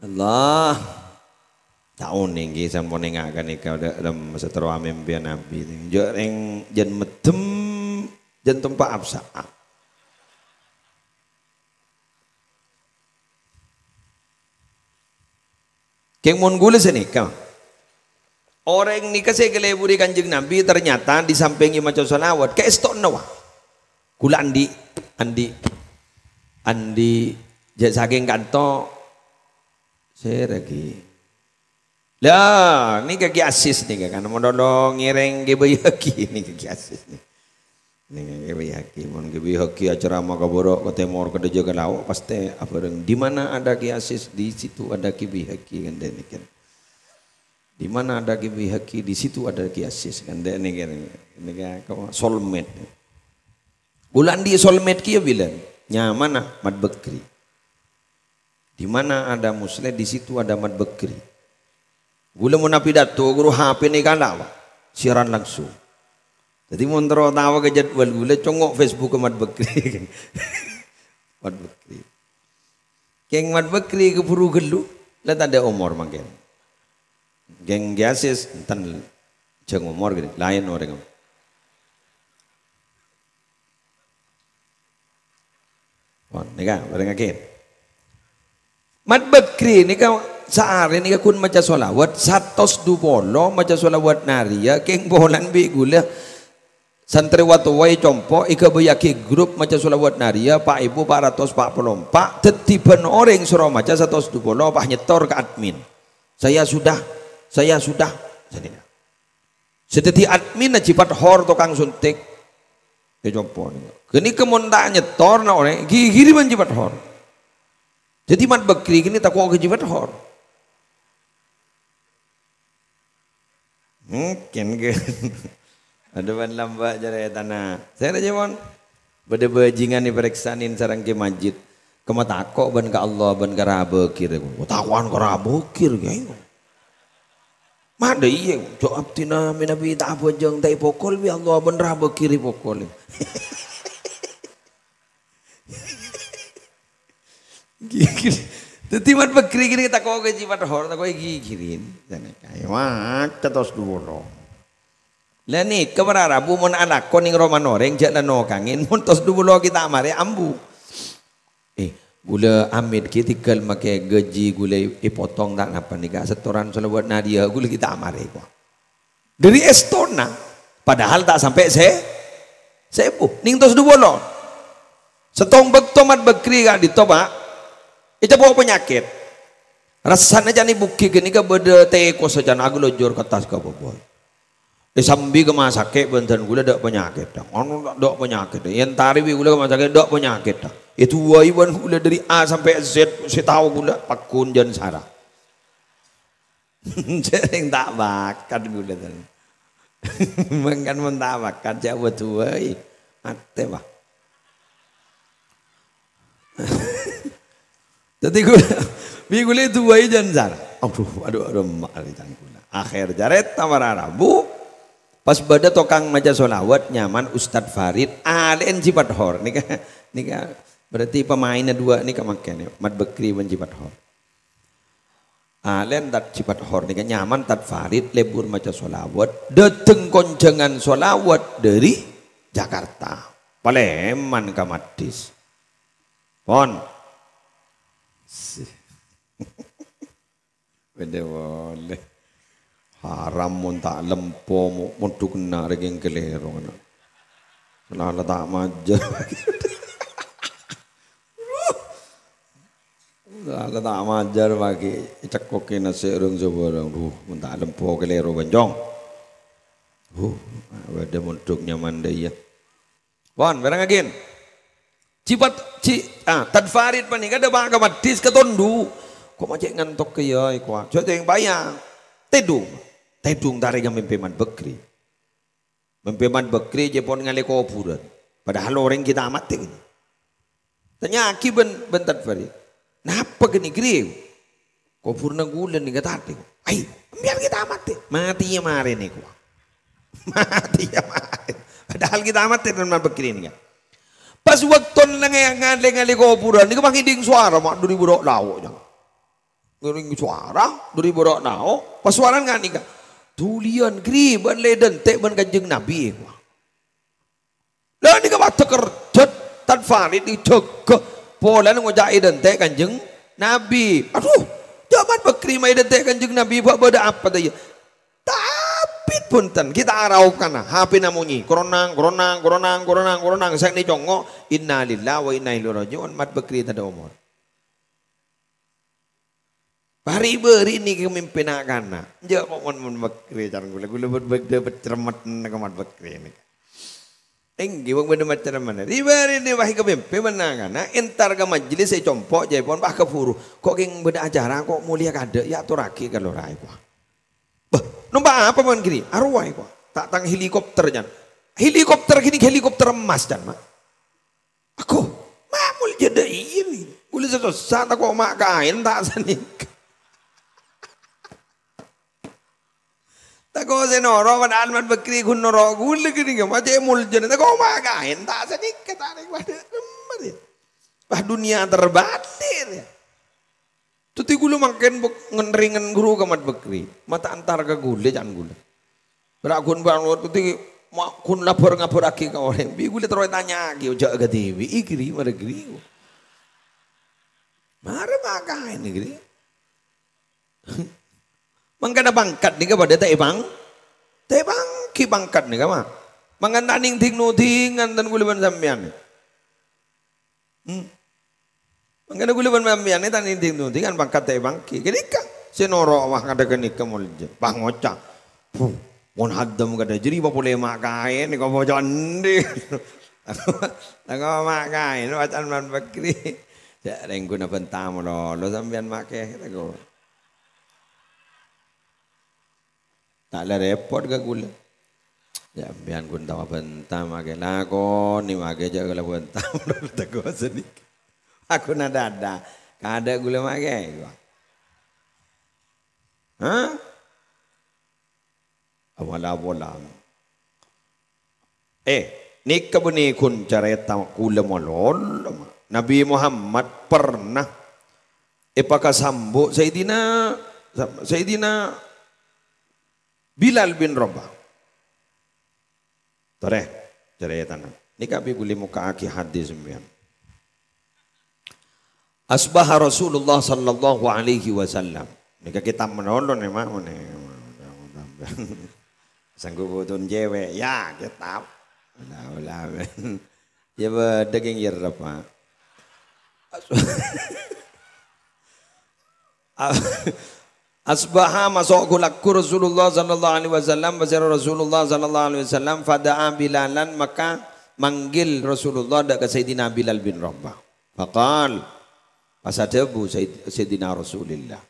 Allah. Ta' onèng ghi, sampon ènga' ghânèka dâ' remma sè terro amèmpèyan Nabbhi. Jhâ' rèng jân meddhem, jân tempa' apsa'a. Kèng mon kaulâ sanèka, orèng nèka sè èkalèburi Kanjeng Nabbhi ternyata di samping maca shalawat, kaèsto'na wa. Kaulâ andi', andi', andi', jhâ' sakèng kanto, sèra ghi. Lah, nèka Kè Asis nèka kan, mon lo ngèrèng Kè Baihaqi nèka Kè Asis nèka. Nèka Kè Baihaqi, mon Kè Baihaqi acarama ka bârâ', ka tèmor, ka dâjâ, ka lao', pastè abhâreng. "Di mana ada Kè Asis, di situ ada Kè Baihaqi," kan dâ' nèka. "Di mana ada Kè Baihaqi, di situ ada Kè Asis," kan dâ' nèka. Nèka apa, soulmate. Kaulâ andi' soulmate kèya bilân? Nyamana Mat Bakri. Di mana ada Musleh, di situ ada Mat Bakri. Kaulâ mon apidato, ghuru H P nèka la, Pak. Siaran langsung. Dhâddhi mon terro tao ka jadwal kaulâ, congo' Facebook Mat Bakri. Mat Bakri. Kèng Mat Bakri kabhuru ghâllu, la tadâ' omor mangkèn. Kèng Kè Asis, enten jhâng omor gini, laèn orèng. Pon, nèka, parèngaghi. Mat Bakri nèka saarè nèka ghun maca shalawat, satos du polo maca shalawat nariyah, kèng polana bi' kaulâ santriwati compo' èghâbâyyaghi grup maca shalawat nariyah, pa' èbu pa' ratos pa' polo empa', dhâddhi bân orèng soro maca satos du polo, pas nyètor ka admin. "Saya sudah, saya sudah." Sanèka. Sè dhâddhi admin Haji Fathor tokang suntik. È compo' nèka. Ghânèka mon ta' nyètor na orèng, ghighiri bân Haji Fathor. Dhâddhi Mat Bakri ghânèka tako' ka Haji Fathor. Mungkin kan. Adhu bân lambâ' carètana. Sè rajâ mon. Bâdâ bhâjingan èparèksanè sareng Kè Majid. Kemma tako' bân ka Allah bân ka Ra Bakir. Tako'an ka Ra Bakir, Kè. Madâ iyâ, jhâ' abdhina mènabi ta' abhâjâng ta' èpokol bi' Allah bân Ra Bakir èpokol. Ghighir. Dhâddhi Mat Bakri ghânèka tako' ka Haji Fathor, tako' èghighiri. Jârèya, "Ayo, maca tos du polo." Lah nèka para rabu mon alako nèng romana orèng jhâ' la nokangè, mon tos du polo ghi' ta' marè ambu. Eh, kaulâ amit ghi' tèghâl makè ghâji kaulâ èpotong ta' napa nèka, setoran shalawat nariyah kaulâ ghi' ta' marè, ko'. Dhâri èstona, padahal ta' sampè' sè-, sèbu, nèng tos du polo. Sèttong bâkto Mat Bakri ka'dinto, Pak, ècapo' panyakèt. Rassana can èbughi ghânèka bâdâ tèkossa can aghâlojor ka attas ka bâbâ. Èsambi ka masakè' bân dân kaulâ dâ' panyakèt, dâ'. Anu, dâ' panyakèt, dâ'. Èntarè bi' kaulâ ka masakè' dâ' panyakèt, dâ'. Èduwâi bân kaulâ dhâri A sampè' Z, sè tao kaulâ, pagghun jân sara. Jhârèng ta' bakat kaulâ, dân. Mangkana mon ta' bakat, jhâ' èduwâi. Atè, Pak. Dhâddhi kaulâ, bi' kaulâ èduwâi jân sara. Adhu, adhu, adhu, ma' arè can kaulâ. Akhèr carèta para rabu, pas bâdâ tokang maca shalawat nyaman Ustadz Farid, alè'en Haji Fathor. Nèka, nèka berarti pemainna duwâ' nèka mangkèn, Mat Bakri bân Haji Fathor. Alè'en Tad-, Haji Fathor nèka nyaman Tad Farid lebur maca shalawat, dâteng konjhângan shalawat dhâri Jakarta. Palèman ka Madis. Pon. Si-, bâdâ polè. Haram mon ta' lempo, mo-, mondhuk enna' rè kèng kalèro, ana'. Lala ta' majâr. Lala ta' majâr paghi', ècekkokkè nasè' rèng sabârâng. Duh, mon ta' lempo kalèro, bânjong. Huh, bâdâ mondhuk nyaman dâ' iyâ. Pon, bârângngaghin. Cipat, ci-, ah, Tad Farid panèka dâpa' ka maddhis ka tondu'. Ko' ma' cè' ngantokkè iyâ, èkowa. Jhâ' tèng paya. Tèdung. Tèdung tarèngnga mèmpè Mat Bakri. Mèmpè Mat Bakri jhâ' pon ngalè kobhurân. Padahal orèng ghi' ta' matè, ghi. Tanya'aghi bân, bân Tad Farid. "Napa ghânèka, Gri?" "Kobhurânna ghulâ nèka tadhing." "Ai, empèyan ghi' ta' matè." "Matèya marèna, èkowa." Matèya marèna. Padahal ghi' ta' matè, Tad Bakri nèka. Pas bâkto lengè-, ngalè-ngalè kobhurân nèka, pas ngèdhing sowara, ma' dâri bârâ' lao', jhâ. Ngèdhing sowara dâri bârâ' lao', pas sowarana nga' nèka, "Dhuliyân, Gri, bâ'na la èdântè' bân Kanjeng Nabi," èkowa. Lah, nèka padâ kerjhât, Tad Farid èjâgâ polana ngoca' èdântè' Kanjeng Nabi. Adhu, jhâ' Mat Bakri ma' èdântè' Kanjeng Nabi, bâ-, bâdâ apa ta' iyâ? Tapè bhunten, ghi' ta' araokana, H P-na monyè. Kronang, kronang, kronang, kronang, kronang. Sè ècongngo', "Innalillahi wa inna ilaihi raji'un," Mat Bakri tadâ' omor. Bâri'-bâri' nèka mèmpè na'-kana'. Enjâ' kok mon, mon Mat Bakri, can ghulâ. Ghulâ bâ-, bâdâ pacèrmèn ka Mat Bakri nèka. Èngghi, wong bâdâ pacèrmèn. Ri-bâri' nèka pas èkamèmpè bân na'-kana', entar ka majelis è compo' jhâ' pon, pas kabhuru. "Kok kèng bâdâ acara, kok molèya kaadâ', yâ atorraghi ka lora," èkowa. "Bâh, nompa' apa, Mat Bakri?" "Arowa," èkowa. "Ta' tang helikopter, can." Helikopter ghânèka helikopter emmas, can, ma'. Aghâ, ma' moljâ dâ' iyâ, nè. Ghulâ sè sossa tako' ma' kaèn ta' sanèka. Tako' sè noro', padahal Mat Bakri ghun noro' ghulâ ghânèka, ma' cè' moljâna tako' ma' kaèn ta' sanèka, ta' rèng padâ nemma, yâ. Wah, dunnya terbalik, yâ. Dhâddhi ghulâ mangkèn bek-, ngen-rèngngen ghuru ka Mat Bakri. Ma' ta' entar ka ghulâ, can ghulâ. Bârâ' ghun bângon dhâddhi ma-, ghun labâr-ngabârraghi ka orèng. Bi' ghulâ terro ètanya'aghi, ojâ' kadhibi', "Ih, Gri, mara Gri." Mara ma' kaèn, Gri. Mangkana pangkat nèka padâ ta' èpang-, ta' èpangghi pangkat nèka, ma'. Mangkana ta' nèng dhing-nodhingan ten ghulâ bân sampèyan. Hmm. Mangkana ghulâ bân sampèyan ta' nèng dhing-nodhingan, pangkat ta' èpangghi. Ghânèka sè noro' wah kadâ' ghânèka moljâ. Pas ngoca', "Puh, mon haddem kadâ' jârèya papolè ma' kaèn, kok bocor endi?" Tako' ma' kaèn, wacan Mat Bakri. Jhâ' rèng ghuna bânta malolo sampèyan makè, tako'. Ta' la rèpot ka ghulâ. Jhâ' sampèyan ghun tao bânta makè, lakonè makè jhâ' kala bânta. Tako' sanèka. Aku nada-ada. Kaadâ' ghulâ makè, èkowa. Hah? Awala-wala. Eh, nèka bânnè ghun carèta ghulâ malolo, ma'. Nabi Muhammad pernah èpakasambu' Sayyidina, Sayyidina Bilal bin Rabah. Torè, carètana. Nèka bi' ghulâ mokka'aghi hadis sampèyan. Asbaha Rasulullah sallallahu alaihi wasallam. Nèka kètab malolo nè, ma', nè. Sanggup bhudhun cewek, ya, kètab. Ola, ola, men. Ya, bâdâ kèng nyerrep, ma'. As-, Asbaha, maso' ghu-lagghu Rasulullah sallallahu alaihi wasallam, pasèra Rasulullah sallallahu alaihi wasallam, fada'a Bilalan, maka manggil Rasulullah dâ' ka Sayyidina Bilal bin Rabah. Faqal, pas adhâbu Sayyid-, Sayyidina Rasulillah,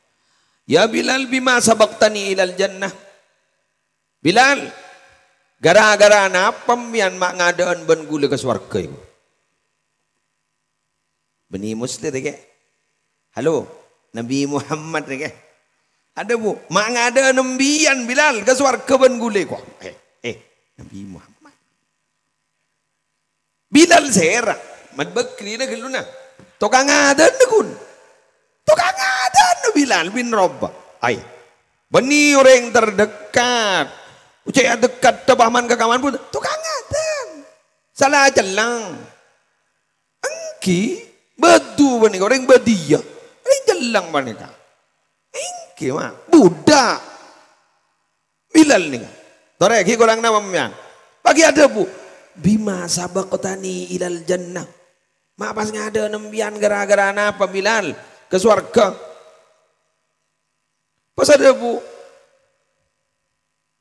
"Ya Bilal, bima sabaqtani ilal jannah?" "Bilal, ghârâ-ghârâ napa sampèyan ma' ngadâ'ân bân ghulâ ka sowarghâ, èkowa?" Bânnè Muslim rèya, kè. Halo, Nabi Muhammad rèya, kè. Adhâbu, "Ma' ngadâ'ân sampèyan, Bilal, ka sowarghâ bân ghulâ," èkowa. Eh, eh, Nabi Muhammad. Bilal sèra, Mat Bakri na ghâllu na. Tokang adâ'ân, ghun. Tokang adâ'ân Bilal bin Rabah. Ai. Bânnè orèng terdekat. Cè' adekkatta paman ka kaman pon. Tokang adâ'ân. Sala celleng. Èngghi, bâdhu panèka, orèng bâdhiyâ. Orèng celleng panèka. Èngghi, ma', budak. Bilal nèka. Torè, ghi' korang napa sampèyan? Pas ghi' adhâbu, "Bima sabaqtani ilal jannah?" Ma' pas ngadhâ'âna sampèyan ghârâ-ghârâ napa, Bilal? Ka sowarghâ. Pas adhâbu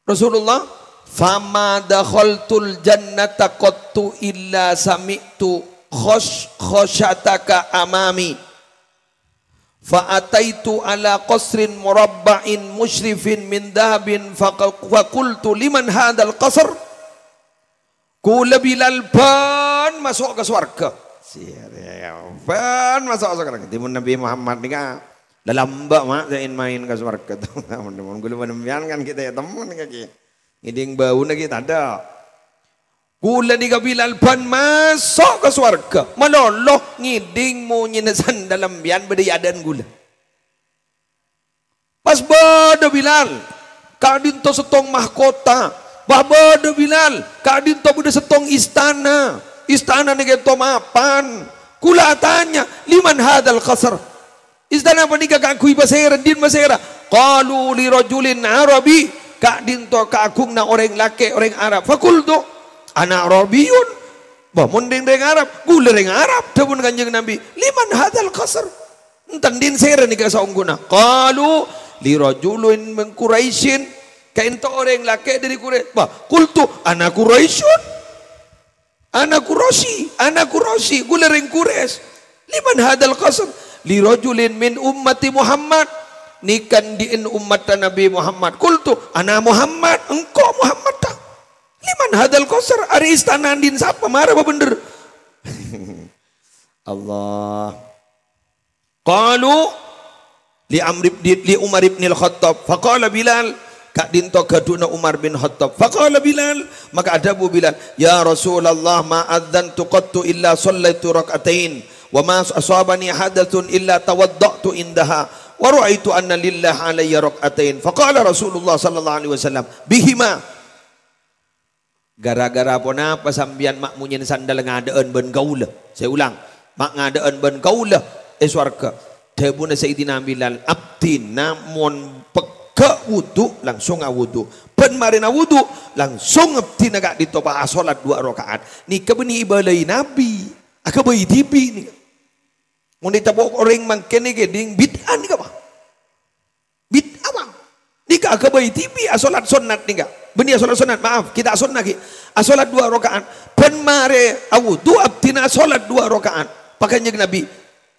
Rasulullah, "Fama dakhaltul jannata qattu illa sami'tu khash-, khashataka amami. Fa ataitu ala qasrin murabba'in musyrifin min dhahabin faqa-, faqultu liman hadzal qasr?" Kaulâ Bilal bân maso' ka sowarghâ. Siya, bân maso' ka sowarghâ. Dhimèn Nabi Muhammad nèka lalamba', ma', sè maèn ka sowarghâ. Mon kaulâ bân sampèyan kan kita ya temen kaki. Ngèdhing bâuna ghi' tadâ'. Kaulâ nèka Bilal bân maso' ka sowarghâ. Malolo ngèdhing monyèna sandal sampèyan bâdâ è adâ'na kaulâ. Pas bâdâ Bilal, ka'dinto sèttong mahkota. Pas bâdâ Bilal, ka'dinto bâdâ sèttong istana. Istana nèka ènto mapan. Kaulâ atanya, "Liman hadzal qasr?" Istana panèka kaangghuy pasèra, dhina pasèra? Qalu li rajulin Arabi, ka'dinto kaagunganna orèng lakè', orèng Arab. Faqultu, "Ana Arabiyun." Bâh, mon rèng-rèng Arab, kaulâ rèng Arab, dhâbuna Kanjeng Nabi. "Liman hadzal qasr?" Enten dhina sèra nèka saongghuna. Qalu li rajulin min Quraisyin. Ka'dinto orèng lakè' dhâri Quraisy. Bâh, qultu, "Ana Quraisyun." "Ana Quraisy, ana Quraisy." Kaulâ rèng Quraisy. "Liman hadzal qasr?" "Li rajulin min ummati Muhammad." "Nèka andi'na ommatta Nabi Muhammad." Qultu, "Ana Muhammad." "Engko' Muhammad, ta'." "Liman hadzal qasr?" "Arèya istana andi'na sapa? Mara bhâbhender." Allah. Qalu li Amr ibn, li Umar ibnil Khattab. Faqala Bilal, ka'dinto ghâdhuwânna Umar bin Khattab. Faqala Bilal, maka adhâbu Bilal, "Ya Rasulullah, ma adzantu qattu illa shallaitu rak'atain, wa ma ashabani hadatsun illa tawadda'tu indaha, wa ra'aitu anna lillahi alayya rak'atain." Faqala Rasulullah sallallahu alaihi wasallam, "Bihima." Gara-gara ponapa sampèyan ma' monyèna sandal ngadâ'ân bân kaulâ? Sè ulang, ma' ngadâ'ân bân kaulâ è sowarghâ. Dhâbuna Sayyidina Bilal, "Abdhina mon pegghâ' wudu, langsung awudu. Bân marèna wudu, langsung abdhina ka'dinto pas asolat duwâ' raka'at." Nèka bânnè èbâlâi Nabi, aghâbây dhibi' nèka. Mon ècapo' orèng mangkèn nèka, dhing bid'ah nèka, Pa'. Bid'ah, Bang. Nèka aghâbây dhibi' asolat sonnat nèka. Bânnè asolat sonnat, maaf, ghi' ta' sonnat ghi'. Asolat duwâ' raka'at. Bân marè awudu abdhina asolat duwâ' raka'at. Pas Kanjeng Nabi,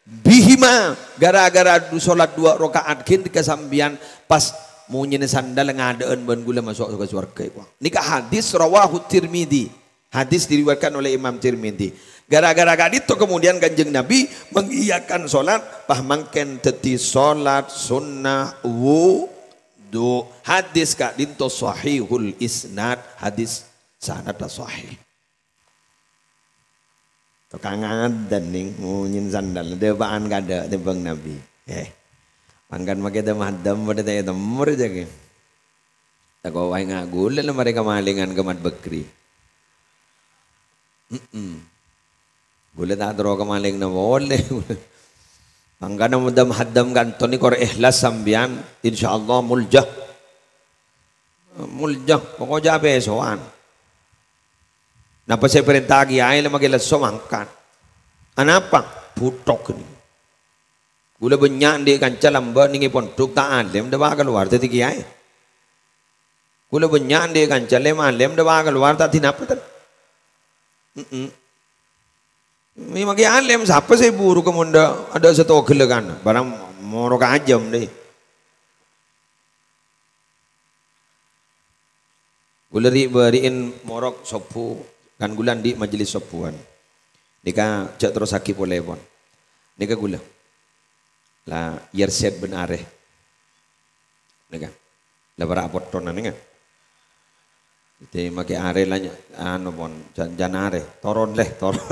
"Bihima, gara-gara du-, solat duwâ' raka'at ghânèka sampèyan pas monyèna sandal ngadâ'ân bân kaulâ maso' ka sowarghâ, èkowa." Nèka hadis rawahu Tirmidzi. Hadis diriwayatkan oleh Imam Tirmidzi. Gara-gara ka'dinto kemudian Kanjeng Nabi mengiyakan salat, pas mangkèn dhâddhi salat sunnah wudu. Hadis ka'dinto sahihul isnad, hadis sanadda sahih. Tokang adân nèng, monyèna sandal, dâpa'an kadâ' tèmbhâng Nabi. Eh, mangkana makè dâm-adâm padâ ta' ètemmo jâ' ghi. Tako' wae nga' ghulâ la marè kamalèngan ka Mat Bakri. Mm-mm. Ghulâ ta' terro kamalènganna polè. Mangkana mon dâm-adâm ka'dinto nèka kor ikhlas sampèyan, insyaallah molja. Molja, pokok jâ' pèsowan. Napa sè èparènta kèyaè la makè lesso mangkat. Anapa? Bhuthok ghâni. Ghulâ bânnya' andi' kanca lambâ' nèng è pondhuk ta' alèm dâpa' kalowar dhâddhi kèyaè. Ghulâ bânnya' andi' kanca lem-alem dâpa' kalowar ta' dinapa, ten. Mm-mm. Mè' makè alèm, sapa sè buru ka mondhâ' adâ' sè togellâ kan? Barang morok ajâm, dhi. Ghulâ ri'-bâri'in morok sobbhu, kan ghulâ andi' majelis sobbhuwân. Nèka jhâ' terrossaghi polè, pon. Nèka ghulâ. La, Yerset bân Arè. Nèka. La, para' apotthona nèka. Dhâddhi makè Arè la nya-, anu, pon, jan-, jân Arè. Toron, lè, toron.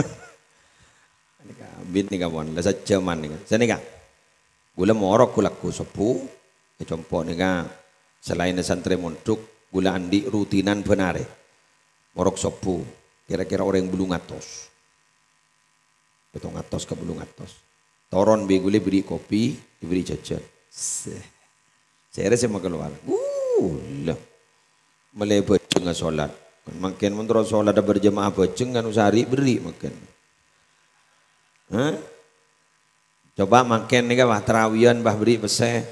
Nèka, bit nèka, pon. La, sajjhâman nèka. Sanèka. Ghulâ morok ghu-lagghu sobbhu, è compo' nèka, salaènna santrè mondhuk, ghulâ andi' rutinan bân Arè. Morok sobbhu, kèra-kèra orèng bâllung atos. Pèttong atos ka bâllung atos. Toron bi' ghulâ èbèrri' kopi, èbèrri' jhâjhân. Sè-, sèrè sè makalowar. Ghulâ. Mèlè bhâjheng asholat. Mangkèn mon terro sholat berjamaah bhâjheng kan usah ri'-berri' mangkèn. Hah? Coba mangkèn nèka, wah, tarawiyan, wah, berri' pèssè.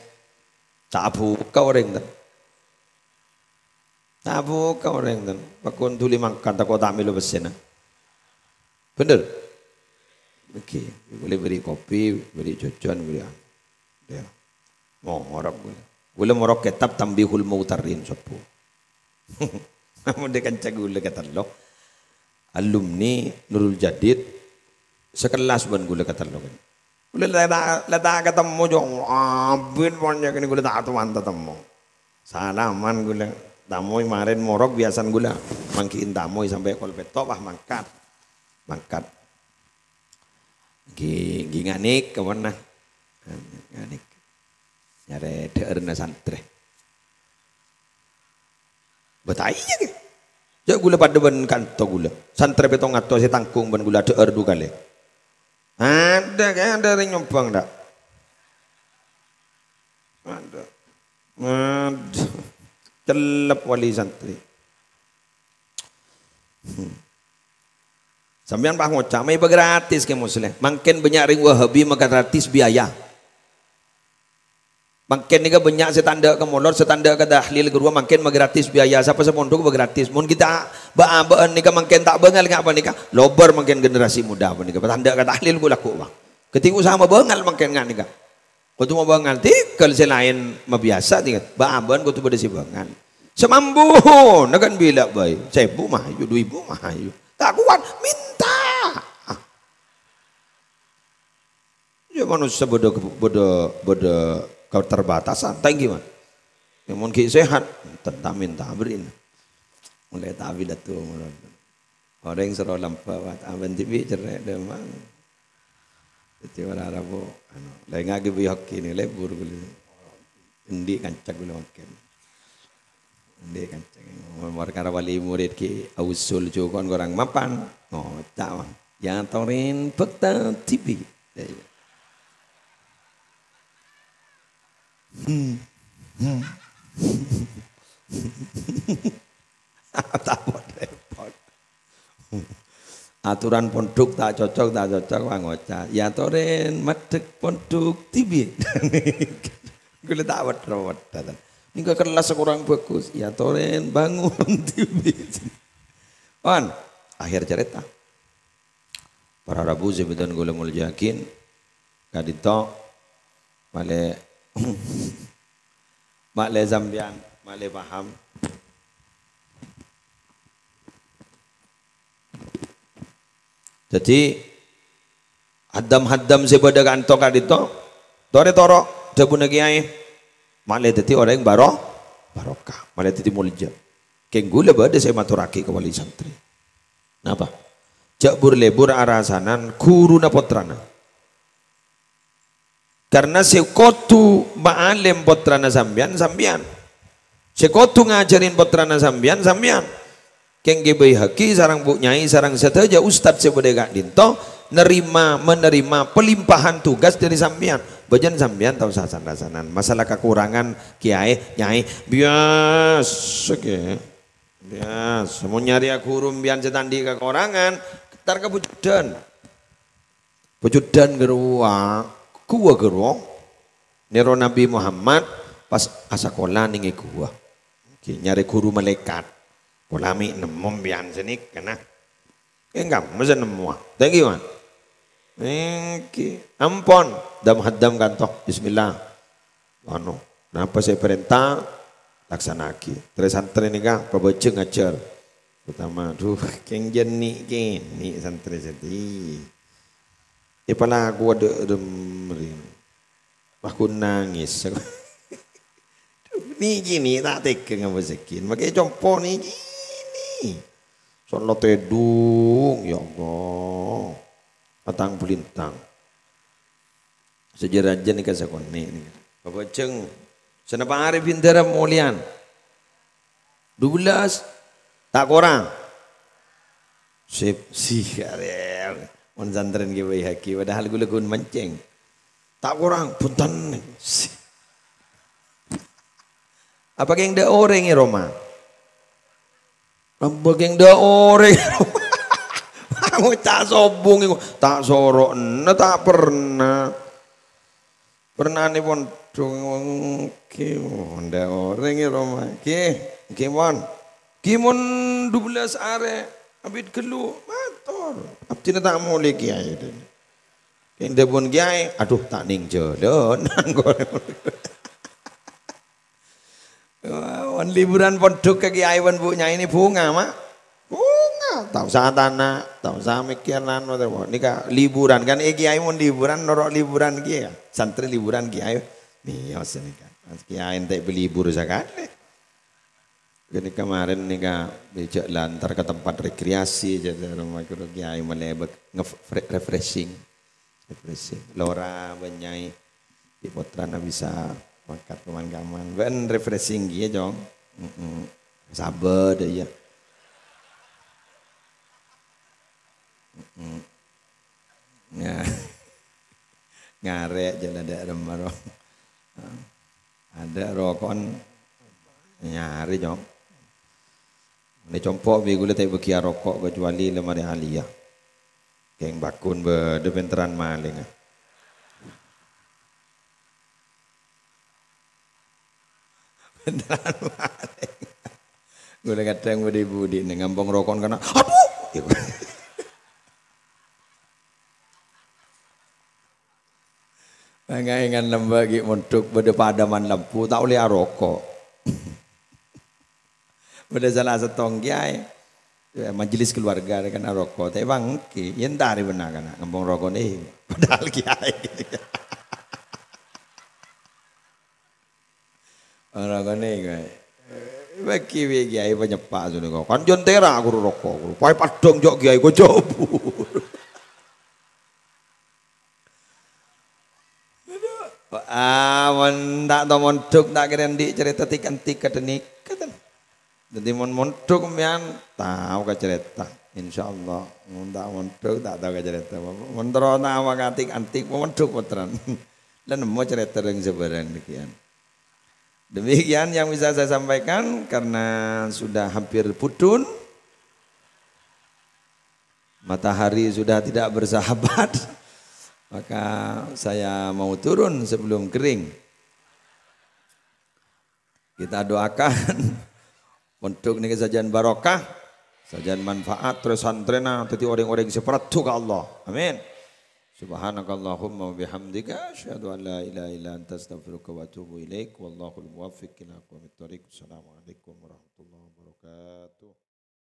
Ta' abhuka orèng, ten. Ta' abhuka orèng, ten. Pakon dhuli mangkat, tako' ta' mèlo pèssèna. Bhender? Oke, boleh beri kopi, beri jajan, beri anu. Ya. Morok ghulâ. Ghulâ morok kètab Tanbihul Mughtarrin, sopo. Namun dia kanca ghulâ katello. Alumni Nurul Jadid, sekelas bân ghulâ katello kan. Ghulâ la ta', la ta' katemmo, jhâ' abit pon jhâ' kènè ghulâ ta' toman tatemmo. Salaman ghulâ. Tamoy marèn morok biasana ghulâ. Manggi'in tamoy sampè' kol pètto', wah, mangkat. Mangkat. Ghi, ghi nganik kawanna. Nganik. Nyarè dhâ'ârna santrè. Bâta iyâ, ghi. Jhâ' ghulâ padâ bân kanto ghulâ. Santrè pèttong atos sè tangghung bân ghulâ dhâ'âr du kalè. Adâ, ghi, adâ rèng nyombhâng, ta'? Adâ. Adâ. Cellep wali santrè. Hmm. Sampèyan pas ngoca', "Mè' èpagratis, Kè Musleh." Mangkèn bânnya' rèng Wahabi magratis biaya. Mangkèn nèka bânnya' sè ta' endâ' ka molor, sè ta' endâ' ka tahlil ka rowa, mangkèn magratis biaya. Sapa sè mondhuk magratis. Mon kita bâ'-abâ'ân nèka mangkèn ta' bângal nga' panèka, lobâr mangkèn generasi muda panèka. Ta' endâ' ka tahlil ghulâ ko', Bang. Ghâti' usaha mabângal mangkèn nga' nèka. Kodhu mabângal, tèghâl sè laèn mabiyasa, tèghâl. Bâ'-abâ'ân kodhu bâdâ sè bângal. Sè mambu, na kan bilâ bhâi. Sèbu mayu, du èbu mayu. Ta' kowat, minta. Ah. Ya, manossa bâdâ, bâdâ, bâdâ keterbatasan. Ta' ènggi, Man? Ya, mon ghi' sehat, ta' minta bherri'na. Mulai ta' bilâ tu, Orèng soro lambâ', Wat, abân dhibi' cerrè' dhâmang. Dhâddhi ora rabu, anu, lèngngaghi bi' hoki nè, lebur ghulâ. Endi' kanca ghulâ mangkèn. Endi' kanca. Mon parkara wali murid ki ausul jukon korang mapan. Ngoca', Bang. Ya torin bhâkta dhibi'. Ya, ya. Hmm. Hmm. Tapon repot. Aturan pondhuk ta' cocok, ta' cocok, wah ngoca'. Ya toren, maddhek pondhuk dhibi'. Ghulâ ta' wetro-wetro. Nèka kelas kurang bagus. Ya toren, bangun dhibi'. Pon, akhir carèta. Para rabu sè bhâdhân ghulâ moljâ'aghi, ka'dinto malè, malè sampèyan, malè paham. Dhâddhi, haddam-haddam sè bâdâ kanto ka'dinto, torè toro' dhâbuna kèyaè, malè dhâddhi orèng baro-, barokah, malè dhâddhi moljâ. Kèng ghulâ bâdâ sè matorraghi ka wali santrè. Napa? Jhâ' bur-lebur arasanan ghuruna pottrana. Karna sè kodhu ma'alèm pottrana sampèyan, sampèyan. Sè kodhu ngajhârin pottrana sampèyan, sampèyan. Kèng Kè Baihaqi sareng Bu' Nyai sareng sadhâjâ ustad sè bâdâ è ka'dinto narèma, menerima pelimpahan tugas dhâri sampèyan. Bâjân sampèyan ta' osa san-rasanan. Masalah kakorangan kèyaè, nyai, biyasa kè. Biyasa. Mon nyarèya ghuru sampèyan sè ta' andi' kakorangan, entar kabhujudhân. Bhujudhân ghâruwa, ghuwa ghâruwa. Nèro Nabbhi Muhammad pas asakola nèng è ghuwa. Ghi nyarè ghuru malaèkat. Pola mè' nemmo sampèyan sanèka, nah. Èngghâ masa nemmowa. Thank you, Man. Ènggi. Ampon. Dam-haddam kanto. Bismillah. Anu, napa sè èparènta, laksana'aghi. Trè-santrè nèka pabhâjâng ngajhâr. Pertama, duh, kèng jhâ' nè'-kènè' santrè sèdhi. Èpalakowa dâ' remma rèya. Wah, ghun nangès. Duh, nè'-kènè' ta' tegghâ ngabâsaghi. Makè compo' nè'-kènè'. Solo tèdung, ya Allah. Patang bhâlintang. Sajâ-rajâ nèka sakonè' nèka. Pabhâjâng. Sanapa arè bhindhârâ molèyan? Dubellâs. Ta' korang. Sip, sih, arè. Mon santrèna Kè Baihaqi, padahal ghulâ ghun mancèng. Ta' korang, bhunten. Sih. Apa kèng dâ' orèng è roma? Lambâ' kèng dâ' orèng. Ngoca' sobung iku. Ta' soro' enna, ta' perna. Pernanè pondhuk ngghi, oh, dâ' orèng è roma. Ngghi, ngghi, mon. Ngghi, mon dubellâs arè abit ghâllu, mator. Abdhina ta' molè kèyaè. Kèng dhâbuna kèyaè, "Adhu, ta' nèng jhâlân." Wah, mon liburan pondhuk ka kèyaè bân Bu Nyaè nè bhunga, Ma'. Bhunga. Ta' osa tana', ta' osa mèkkèr anu, nèka liburan. Kan, eh, kèyaè mon liburan, noro' liburan kèyaè. Santrè liburan kèyaè. Mèyos nèka. Kèyaè ente' bâlibur sakalè. Ghânèka marèn nèka, bâjâ lantar ka tempat rekreasi, jâ' roma ghuru kèyaè malè bâk-, nge-, fre-, refreshing. Refreshing. Lora bân Nyaè. Di pottrana bisa mangkat kaman-kaman. Bân refreshing kèya, Cong. Mm-mm. Sabâ dâ' iyâ. Mm-mm. Nga-, ngarè' jâ' la dâ' remma, ro. Adâ' roko'en nyarè, Cong. Nè compo' bi' ghulâ ta' èbâghi aroko' kecuali la marè aliyah. Kèng bâkun bâdâ pènterran malèngnga. Pènterran malèng. Ghulâ kadhâng budi-budi nè ngampong roko'en kana, "Adhu!" Ngaèngan lambâ' ghi' mondhuk bâdâ padâman lampu, ta' ollè aroko'. Bâdâ sala sèttong kèyaè, majelis keluarga kan aroko', tapè bângkè, yèn tarè bânna kana, ngampong roko'en, eh, padahal kèyaè. Ora kènè' kowe. Bâgi bi' kèyaè panyeppa' sènèko. Kan jhân tèra' ghuru roko', ghuru. Paè paddhâng jhâ' kèyaè ko jhâbu. Ah, mon ta' tao mondhuk, ta' kèra andi' carèta tik-antik kadhânika, ten. Dhâddhi mon mondhuk sampèyan tao ka carèta, insyaallah. Mon ta' mondhuk, ta' tao ka carèta. Mon terro tao ka tik-antik, mondhuk pottrana. La nemmo carèta rèng sabârâng dhâggi'ân. Demikian yang bisa saya sampaikan, karena sudah hampir pudun, matahari sudah tidak bersahabat, maka saya mau turun sebelum kering. Kita doakan mondhuk nèka sajân barokah, sajân manfaat, terros santrèna dhâddhi orèng-orèng sè parlo ka Allah. Amin. Subhanakallahumma wa bihamdika, asyhadu an la ilaha illa anta, astaghfiruka wa atubu ilaik. Wallahul muwaffiq ila aqwamit thoriq. Assalamualaikum warahmatullahi wabarakatuh.